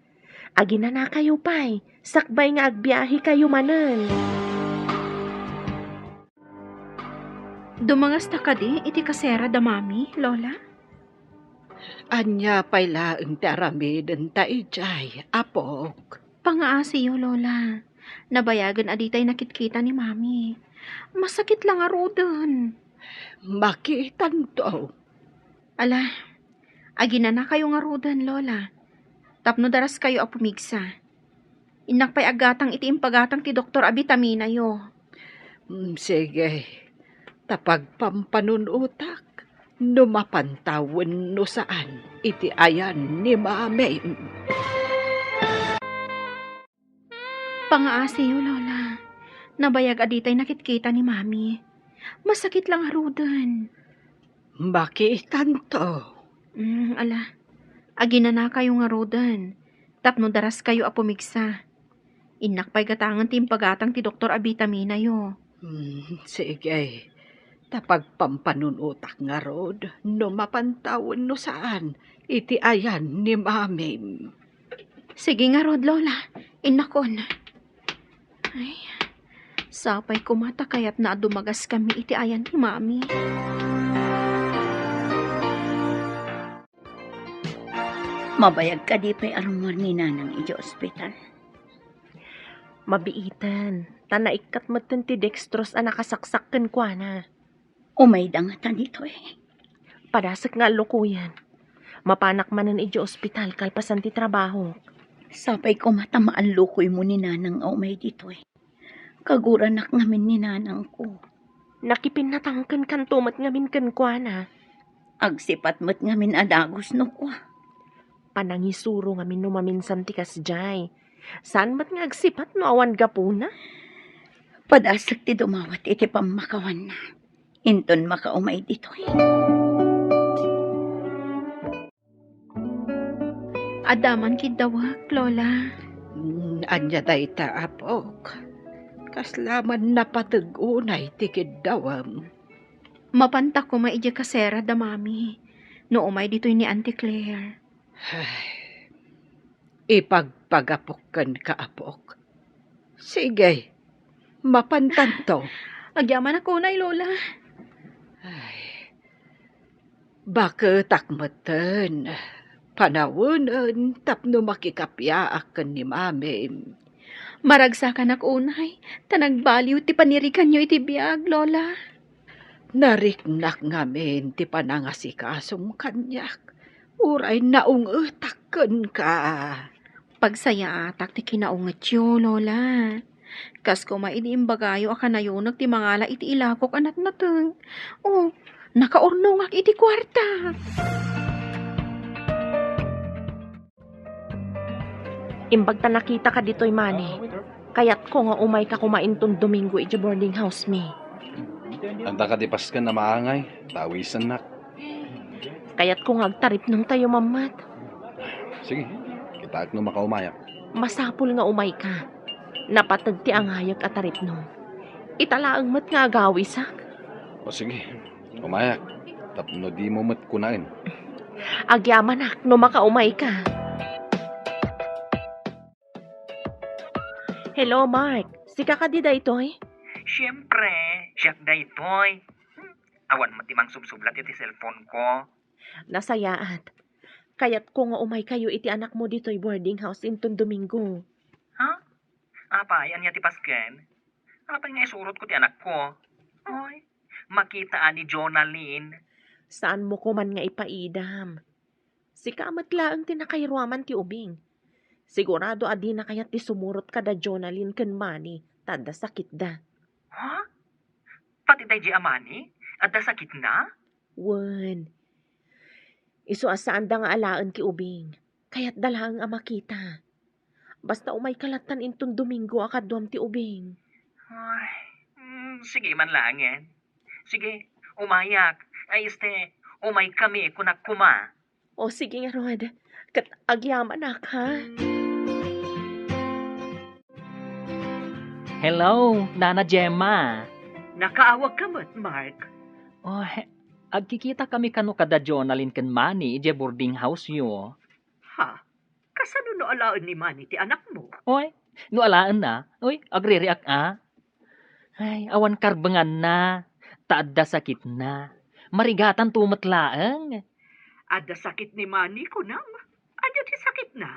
Aginanakayo pay sakbay nga agbiahekayo manen. Dumangasta kadi iti kasera da Mami, Lola? Ania pay laeng ti aramidenta idiay, Apok? Pangaasiyo, Lola. Nabayagen a ditay nakitkita ni Mami. Masakit la ngaruden. Makitanto. Ala, aginanakayo ngaruden, Lola. Tapno daraskayo a pumigsa. Innak pay aggatang iti impagatang ti doktor a bitaminayo. Mm, sige. Ta pagpampanunotak no mapanta wenno saan iti ayan ni Mami. Pangaasiyo, Lola. Nabayag a ditay nakitkita ni Mami. Masakit la ngaruden. Makiitanto. Mm, ala, aginanakayo ngaruden, tapno daraskayo a pumigsa. Innak pay gatangen ti impagatang ti doktor a bitaminayo. Hmm, sige. Ta pagpampanunotak ngarud no mapantawen no saan iti ayan ni Mamim. Sige ngarud, Lola. Innakon. Ay, sapay koma ta kayatna a dumagaskami iti ayan ni Mami. Mabayag kadi pay a rummuar ni Nanang idiay ospital? Mabiiten, ta naikkat metten ti dextrose a nakasaksak kenkuana. Umayda ngata ditoy? Padasek nga allukoyen. Mapanak manen idiay ospital kalpasan ti trabahok. Sapay koma ta maallukoymo ni Nanang a umay ditoy. Kaguranak ngamin ni Nanangko. Nakipinnatangkenkanto met ngamin kenkuana. Agsipat met ngamin a dagus no kua. Panangisuro ngamin no maminsan ti kasdiay. Saan met nga agsipat no awan gapuna? Padasek ti dumawat iti pammakawanna. Inton makaumay ditoy. Adda man kiddawek, Lola. Mm, ania dayta, apok? Kasla man napateg unay ti kiddawem? Mapanta koma idiay kasera da Mami no umay ditoy ni Auntie Claire. Ay, ipagpagapok kenka, apok. Sige, mapantanto. Agyamanak unay, Lola. Ay, baketak metten. Panawenen tapno makikapiaak ken ni Mamim. Maragsakanak unay, ta nagbaliw ti paniriganyo iti biag, Lola. Nariknak ngamin ti panangasikasom kaniak, uray naungetak kenka. Pagsayaatak ti kinaungetyo, Lola. Kas koma idi imbagayo a kanayonak ti mangala iti ilakok a natnateng. O, nakaurnongak iti kuarta. Imbag ta nakitaka ditoy Mani, kayatko nga umayka koma inton Domingo idiay boarding house mi. Adda kadi pasken a maangay, tawisennak. Kayatko nga agtaripnongtayo mammet. Sige, kitaek no makaumayak. Masapul nga umayka. Napateg ti angayek a taripnong. Ita laeng met nga agawisak. O sige, umayak. Tapno dimo met kunaen. Agyamanak no makaumayka. Hello, Mark. Sika kadi daytoy? Siempre, siak daytoy. Hmm, awan met ti mangsubsublat iti cellphone ko. Nasayaat. Kayatko nga umaykayo iti anakmo ditoy boarding house inton Domingo. Ha? Apay, ania ti pasken? Apay nga isurotko ti anakko? Oy, makita a ni Jonalyn. Saanmo koman nga ipaidam. Sika met laeng ti nakairuaman ti ubing. Sigurado a dina kayat ti sumurot kada Jonalyn ken Mani, ta adda sakitda. Ha? Pati daydiay a Mani? Adda sakitna? Wen. Isu a saanda nga alaen ti ubing. Kayatda laeng a makita. Basta umayka lattan inton Domingo a kaduam ti ubing. Ay, mm, sige man laengen. Sige, umayak. Ay, este, umaykami, kunak koma. O, sige ngarud. Ket agyamanak, ha? Hello, Nana Gemma. Nakaawagka met, Mark. O, he-, agkikitakami kano kada Jonalyn ken Mani idiay boarding house-yo. Ha? Kasano no alaen ni Mani ti anakmo? Oy, no alaenna, oy, agririak a. Ay, awan karbenganna, ta adda sakitna. Marigatanto met laeng. Adda sakit ni Mani, kunam? Ania ti sakitna?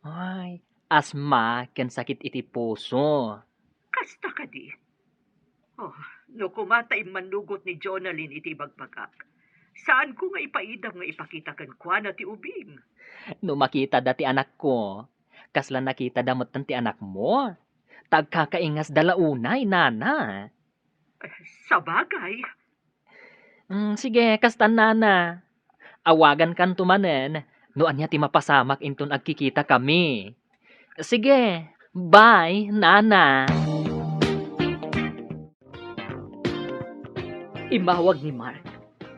Ay, asma ken sakit iti puso. Kasta kadi? Oh, no koma ta immannugot ni Jonalyn iti ibagbagak, saanko nga ipaidam nga ipakita kenkuana ti ubing. No makitada ti anakko, kasla nakitada metten ti anakmo? Ta agkakaingasda la unay, nana. Eh, sabagay. Mm, sige, kasta, nana. Awagankanto manen no ania ti mapasamak inton agkikitakami. Sige, bye, nana. Immawag ni Mark.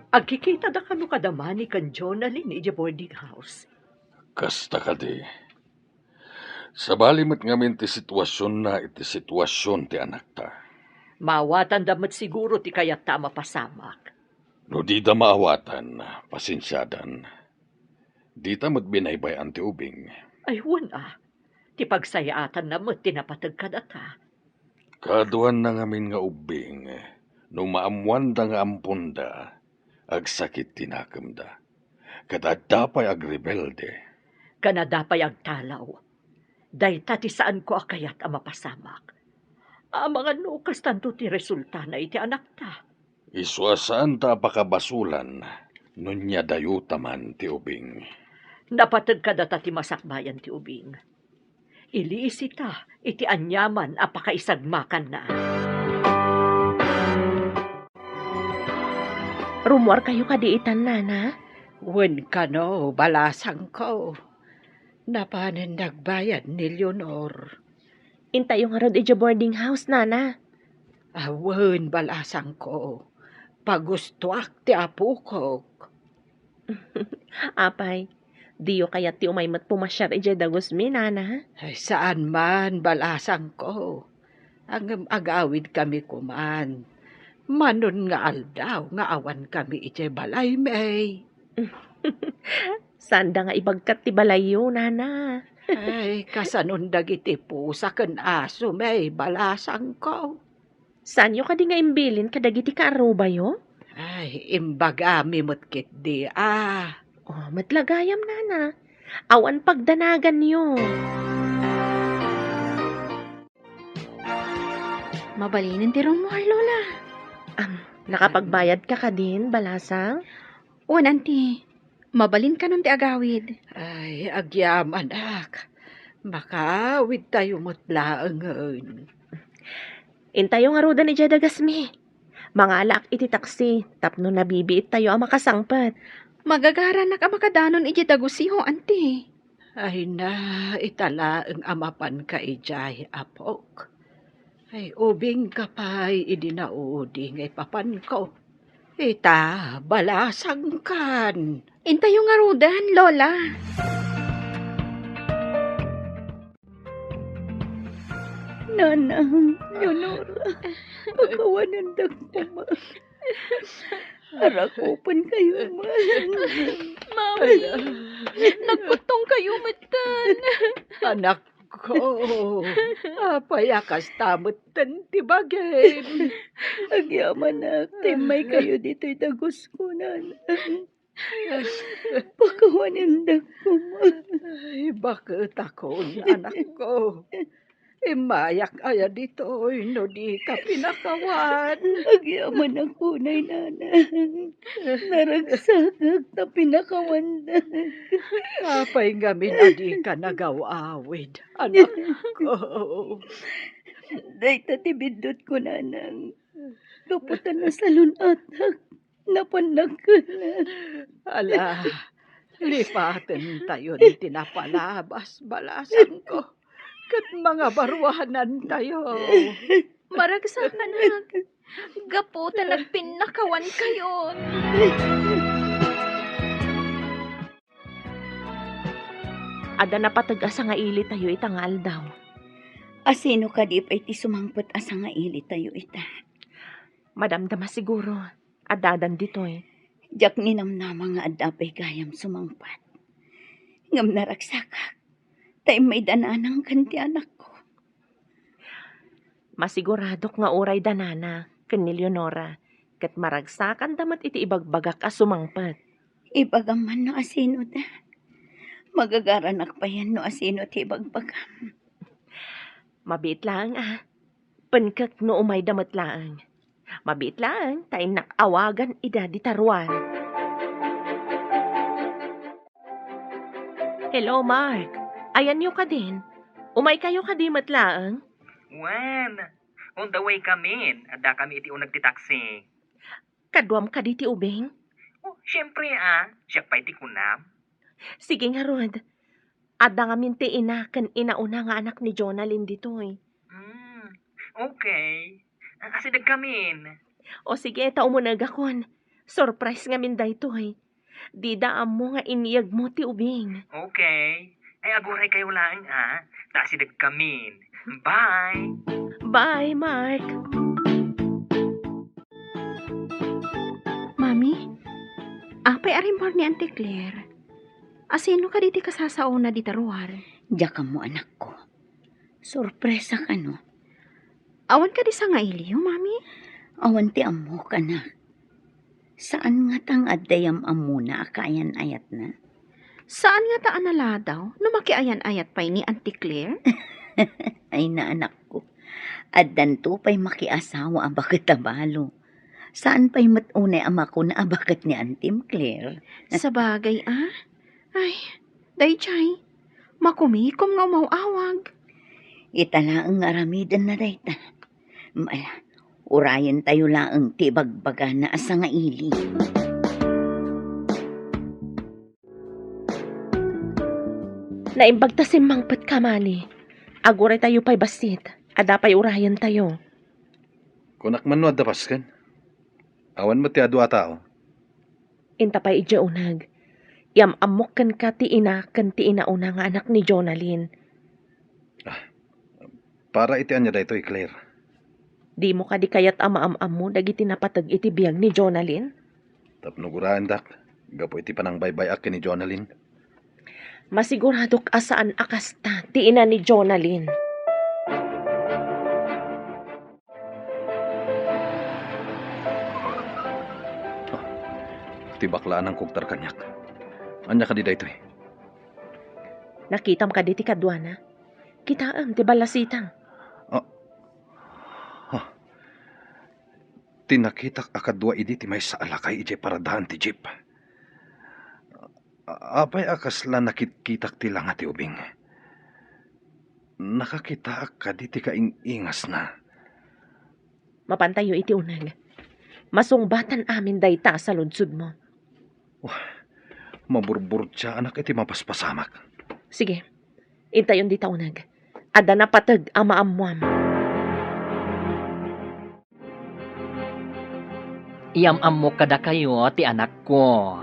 Agkikitada kano kada mani ken Jonalyn idiay boarding house? Kasta kadi. Sabali met ngamin ti situasionna iti situasion ti anakta. Maawatanda met siguro ti kayatta a mapasamak. No dida maawatan, pasensiadan. Dita met binaybay-an ti ubing. Ay, wen a. Ti pagsayaatanna met ti napateg kadata. Kaduanna ngamin nga ubbing, no maammoanda nga amponda, agsakit ti nakemda. Ket adda pay agrebelde. Ken adda pay agtalaw. Dayta ti saanko a kayat a mapasamak. Amangan no kastanto ti resultana iti anakta. Isu a saanta a pakabasolan no niadayota man ti ubing. Napateg kadata ti masakbayan ti ubing. Iliisita iti aniaman a pakaisagmakanna. Rummuarkayo kadi itan, Nana? Wen kano, balasangko. Napanen nagbayad ni Leonor. Intayo ngarud idiay boarding house, Nana. Awen, balasangko. Pagustoak ti apokok. Apay, diyo kayat ti umay met pumasiar idiay dagusmi, Nana? Ay, saan man, balasangko. Ngem agawidkami koman. Manon nga aldaw nga awankami idiay balaymi. Saanda nga ibagkat ti balayyo, Nana. Ay, kasanon dagiti pusa ken asomi, balasangko. Saanyo kadi nga imbilin kadagiti kaarrubayo? Ay, imbagami met ketdi a. Oh, met la gayam, Nana. Awan pagdanaganyo. Mabalinen ti rummuar, Lola. Am, nakapagbayadka kadin, balasang? Wen, Auntie. Mabalin kanon ti agawid? Ay, agyamanak. Makaawidtayo met laengen. Intayo ngaruden idiay dagasmi. Mangalaak iti taksi tapno nabibiittayo a makasangpet. Magagaranak a makadanon idiay dagusyo, Auntie. Ay na, ita laeng a mapanka idiay, apok. Ay, ubingka pay idi naudi nga ipapanko. Ita, balasangkan. Intayo ngaruden, Lola. Nanang, Leonora, pakawanendak koma. Arakupenkayo man. Mami, nagkuttongkayo metten. Anakko, apay a kasta metten ti bagim? Agyamanak, ta immaykayo ditoy dagusko, Nanang. Pakawanendak koma. Ay, baketakon, anakko. Immayak aya ditoy no dika pinakawan? Agyamanak unay, Nanang. Naragsakak ta pinakawandak. Apay ngamin a dika nagaw-awid, anakko? Dayta ti biddutko, Nanang. Gapu ta nasalun-atak. Napannak kenka. Ala, lipatentayon ti napalabas, balasangko. Ket mangabaruanantayo. Maragsakanak. Gapu ta nagpinnakawankayon. Adda napateg a sangailitayo ita nga aldaw. Asino kadi pay ti sumangpet a sangailitayo ita? Madamdama siguro. Addadan ditoy. Diak ninamnama nga adda pay gayam sumangpet. Ngem naragsakak, ta immayda Nanang ken ti anakko. Masiguradok nga uray da Nana ken ni Leonora, ket maragsakanda met iti ibagbagak a sumangpet. Ibagam man no asinoda. Magagaranak payen no asino ti ibagbagam. Mabiit laeng a. Penkek no umayda met laeng. Mabiit laeng ta innak awagan ida dita ruar. Hello, Mark. Ayanyo kadin? Umaykayo kadi met laeng? Wen, on the way kamin. Adda kami iti uneg ti taxi. Kaduam kadi ti ubing? Oh, siempre a. Siak pay ti kunam. Sige ngarud. Adda ngamin ti ina ken inauna nga anak ni Jonalyn ditoy. Hmm, okay. Asideg kamin. O sige, ta umunegakon. Surprise ngamin daytoy. Dida ammo nga iniyegmo ti ubing. Okay. Ay, aguray kayo laeng, ah. Ta asidegkamin. Bye! Bye, Mark! Mami, apay a rimmuar ni Auntie Claire? Asino kadi ti kasasaona dita ruar? Diak ammo, anakko. Sorpresa kano? Awan kadi sangailiyo, Mami? Awan ti ammok, anak. Saan ngata nga adda yam-ammona a kaayan-ayatna? Saan ngata a naladaw no makiayan-ayat pay ni Auntie Claire? Ay, naanakko. Addanto pay makiasawa a baket a balo. Saan pay met unay a makuna a baket ni Antim Claire? Sabagay, ah? Ay, daydiay, makumikom nga umaw-awag. Ita laeng nga aramidenna dayta. Ala, urayentayo laeng ti ibagbagana a sangaili. Naimbag ta simmangpetka, Mani. Aguraytayo pay bassit. Adda pay urayentayo. Kunak man no adda pasken. Awan met ti adu a tao. Inta pay idiay uneg. Yam-ammok kenka ti ina ken ti inauna nga anak ni Jonalyn. Ah, para iti ania daytoy, Claire? Dimo kadi kayat a maam-ammo dagiti napateg iti biag ni Jonalyn? Tapno guraendak, gapu iti panangbaybay-ak ken ni Jonalyn. Masiguradok a saan a kasta ti ina ni Jonalyn. Ah, ti bakla a nangkugtar kaniak. Ania kadi daytoy? Nakitam kadi ti kaduana? Kitaem ti ballasitang. Ah. Ah. Ti nakitak a kadua idi ti maysa a lakay idiay paradaan ti jeep. A-, apay a kasla nakitkitak ti langa ti ubing? Nakakitaak kadi ti kaing-ingasna? Mapantayo iti uneg. Masungbatan amin dayta a saludsodmo. Wah, maburburtiaanak iti mapaspasamak. Sige, intayon dita uneg. Adda napateg a maammuam. Iyam-ammok kadakayo ti anakko.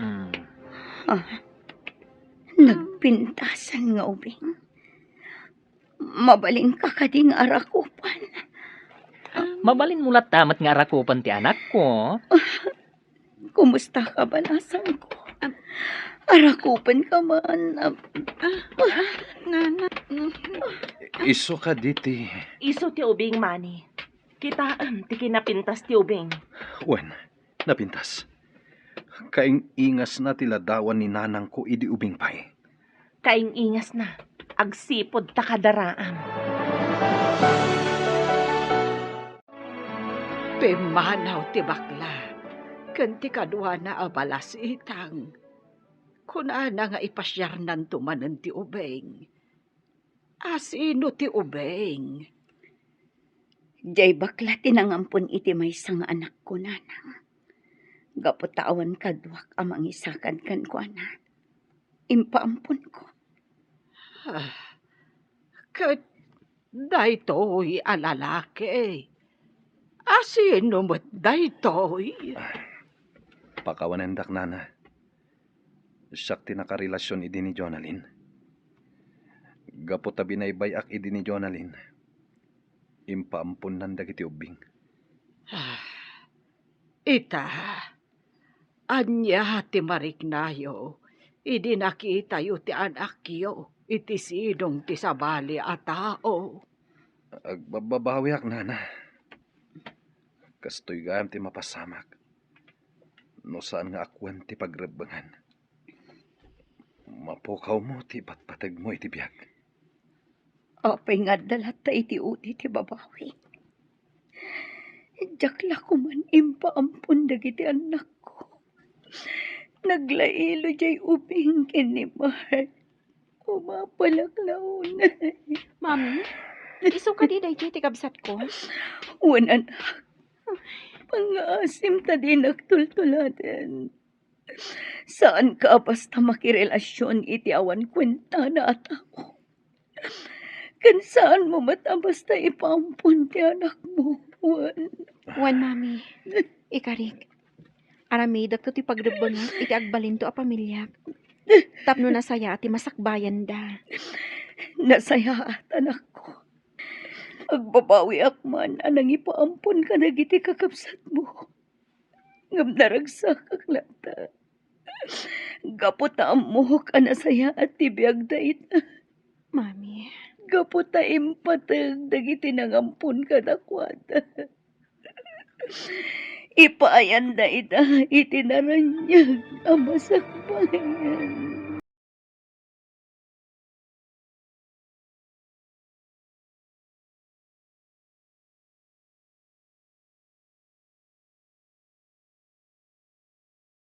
Mm. Ah, nagpintasan nga ubing. Mabalinka kadi nga arakupan? Mabalinmo latta met nga arakupan ti anakko. Kumusta ka, balasangko? Arakupan ka man? Ah, ah, nana. Isu kadi ti... Isu ti ubing, Mani. Kitaem ti kinapintas ti ubing. Wen, napintas. Kaing-ingasna ti ladawan ni nanangko idi ubing pay. Kaing-ingasna, agsipud ta kadaraam. Pimmanaw ti bakla ken ti kaduana a balasitang. Kunana nga ipasiarnanto manen ti ubing. Asino ti ubing? Diay bakla ti nangampon iti maysa nga anakko, nanang. Gapu ta awan kaduak a mangisakad kenkuana, impaamponko. Ah, ket daytoy a lalaki, asino met daytoy? Pakawanendak, nana. Siak ti nakarelasion idi ni Jonalyn. Gapu ta binaybay-ak idi ni Jonalyn, impaamponnan dagiti ubbing. Ah, ita, ania ti mariknayo idi nakitayo ti anakyo iti sidong ti sabali a tao? Agbabbabawiak, nana. Kastoy gayam ti mapasamak no saan nga akuen ti pagrebbengan. Mapukawmo ti ipatpategmo iti biag. Apay nga adda latta iti udi ti babawi? Diak la koman impaampon dagiti annakko. Naglailo diay ubing ken ni Mark. Umapalak la unay. Mami, isu kadi daytoy ti kabsatko? Wen, anak. Pangngaasim ta dinak tultuladen. Saanka a basta makirelasion iti awan kuentana a tao. Ken saanmo met a basta ipaampon ti anakmo, wen. Wen, Mami. Ikarik, Aramidekto ti pagrebbengak iti agbalinto a pamiliak tapno nasayaat ti masakbayanda. Nasayaat, anakko. Agbabawiak man a nangipaampon kadagiti kakabsatmo. Ngem naragsakak latta. Gapu ta ammok a nasayaat ti biagda ita. Mami. Gapu ta impateg dagiti nangampon kadakuada. Ipaayanda ita iti naraniag a masakbayan.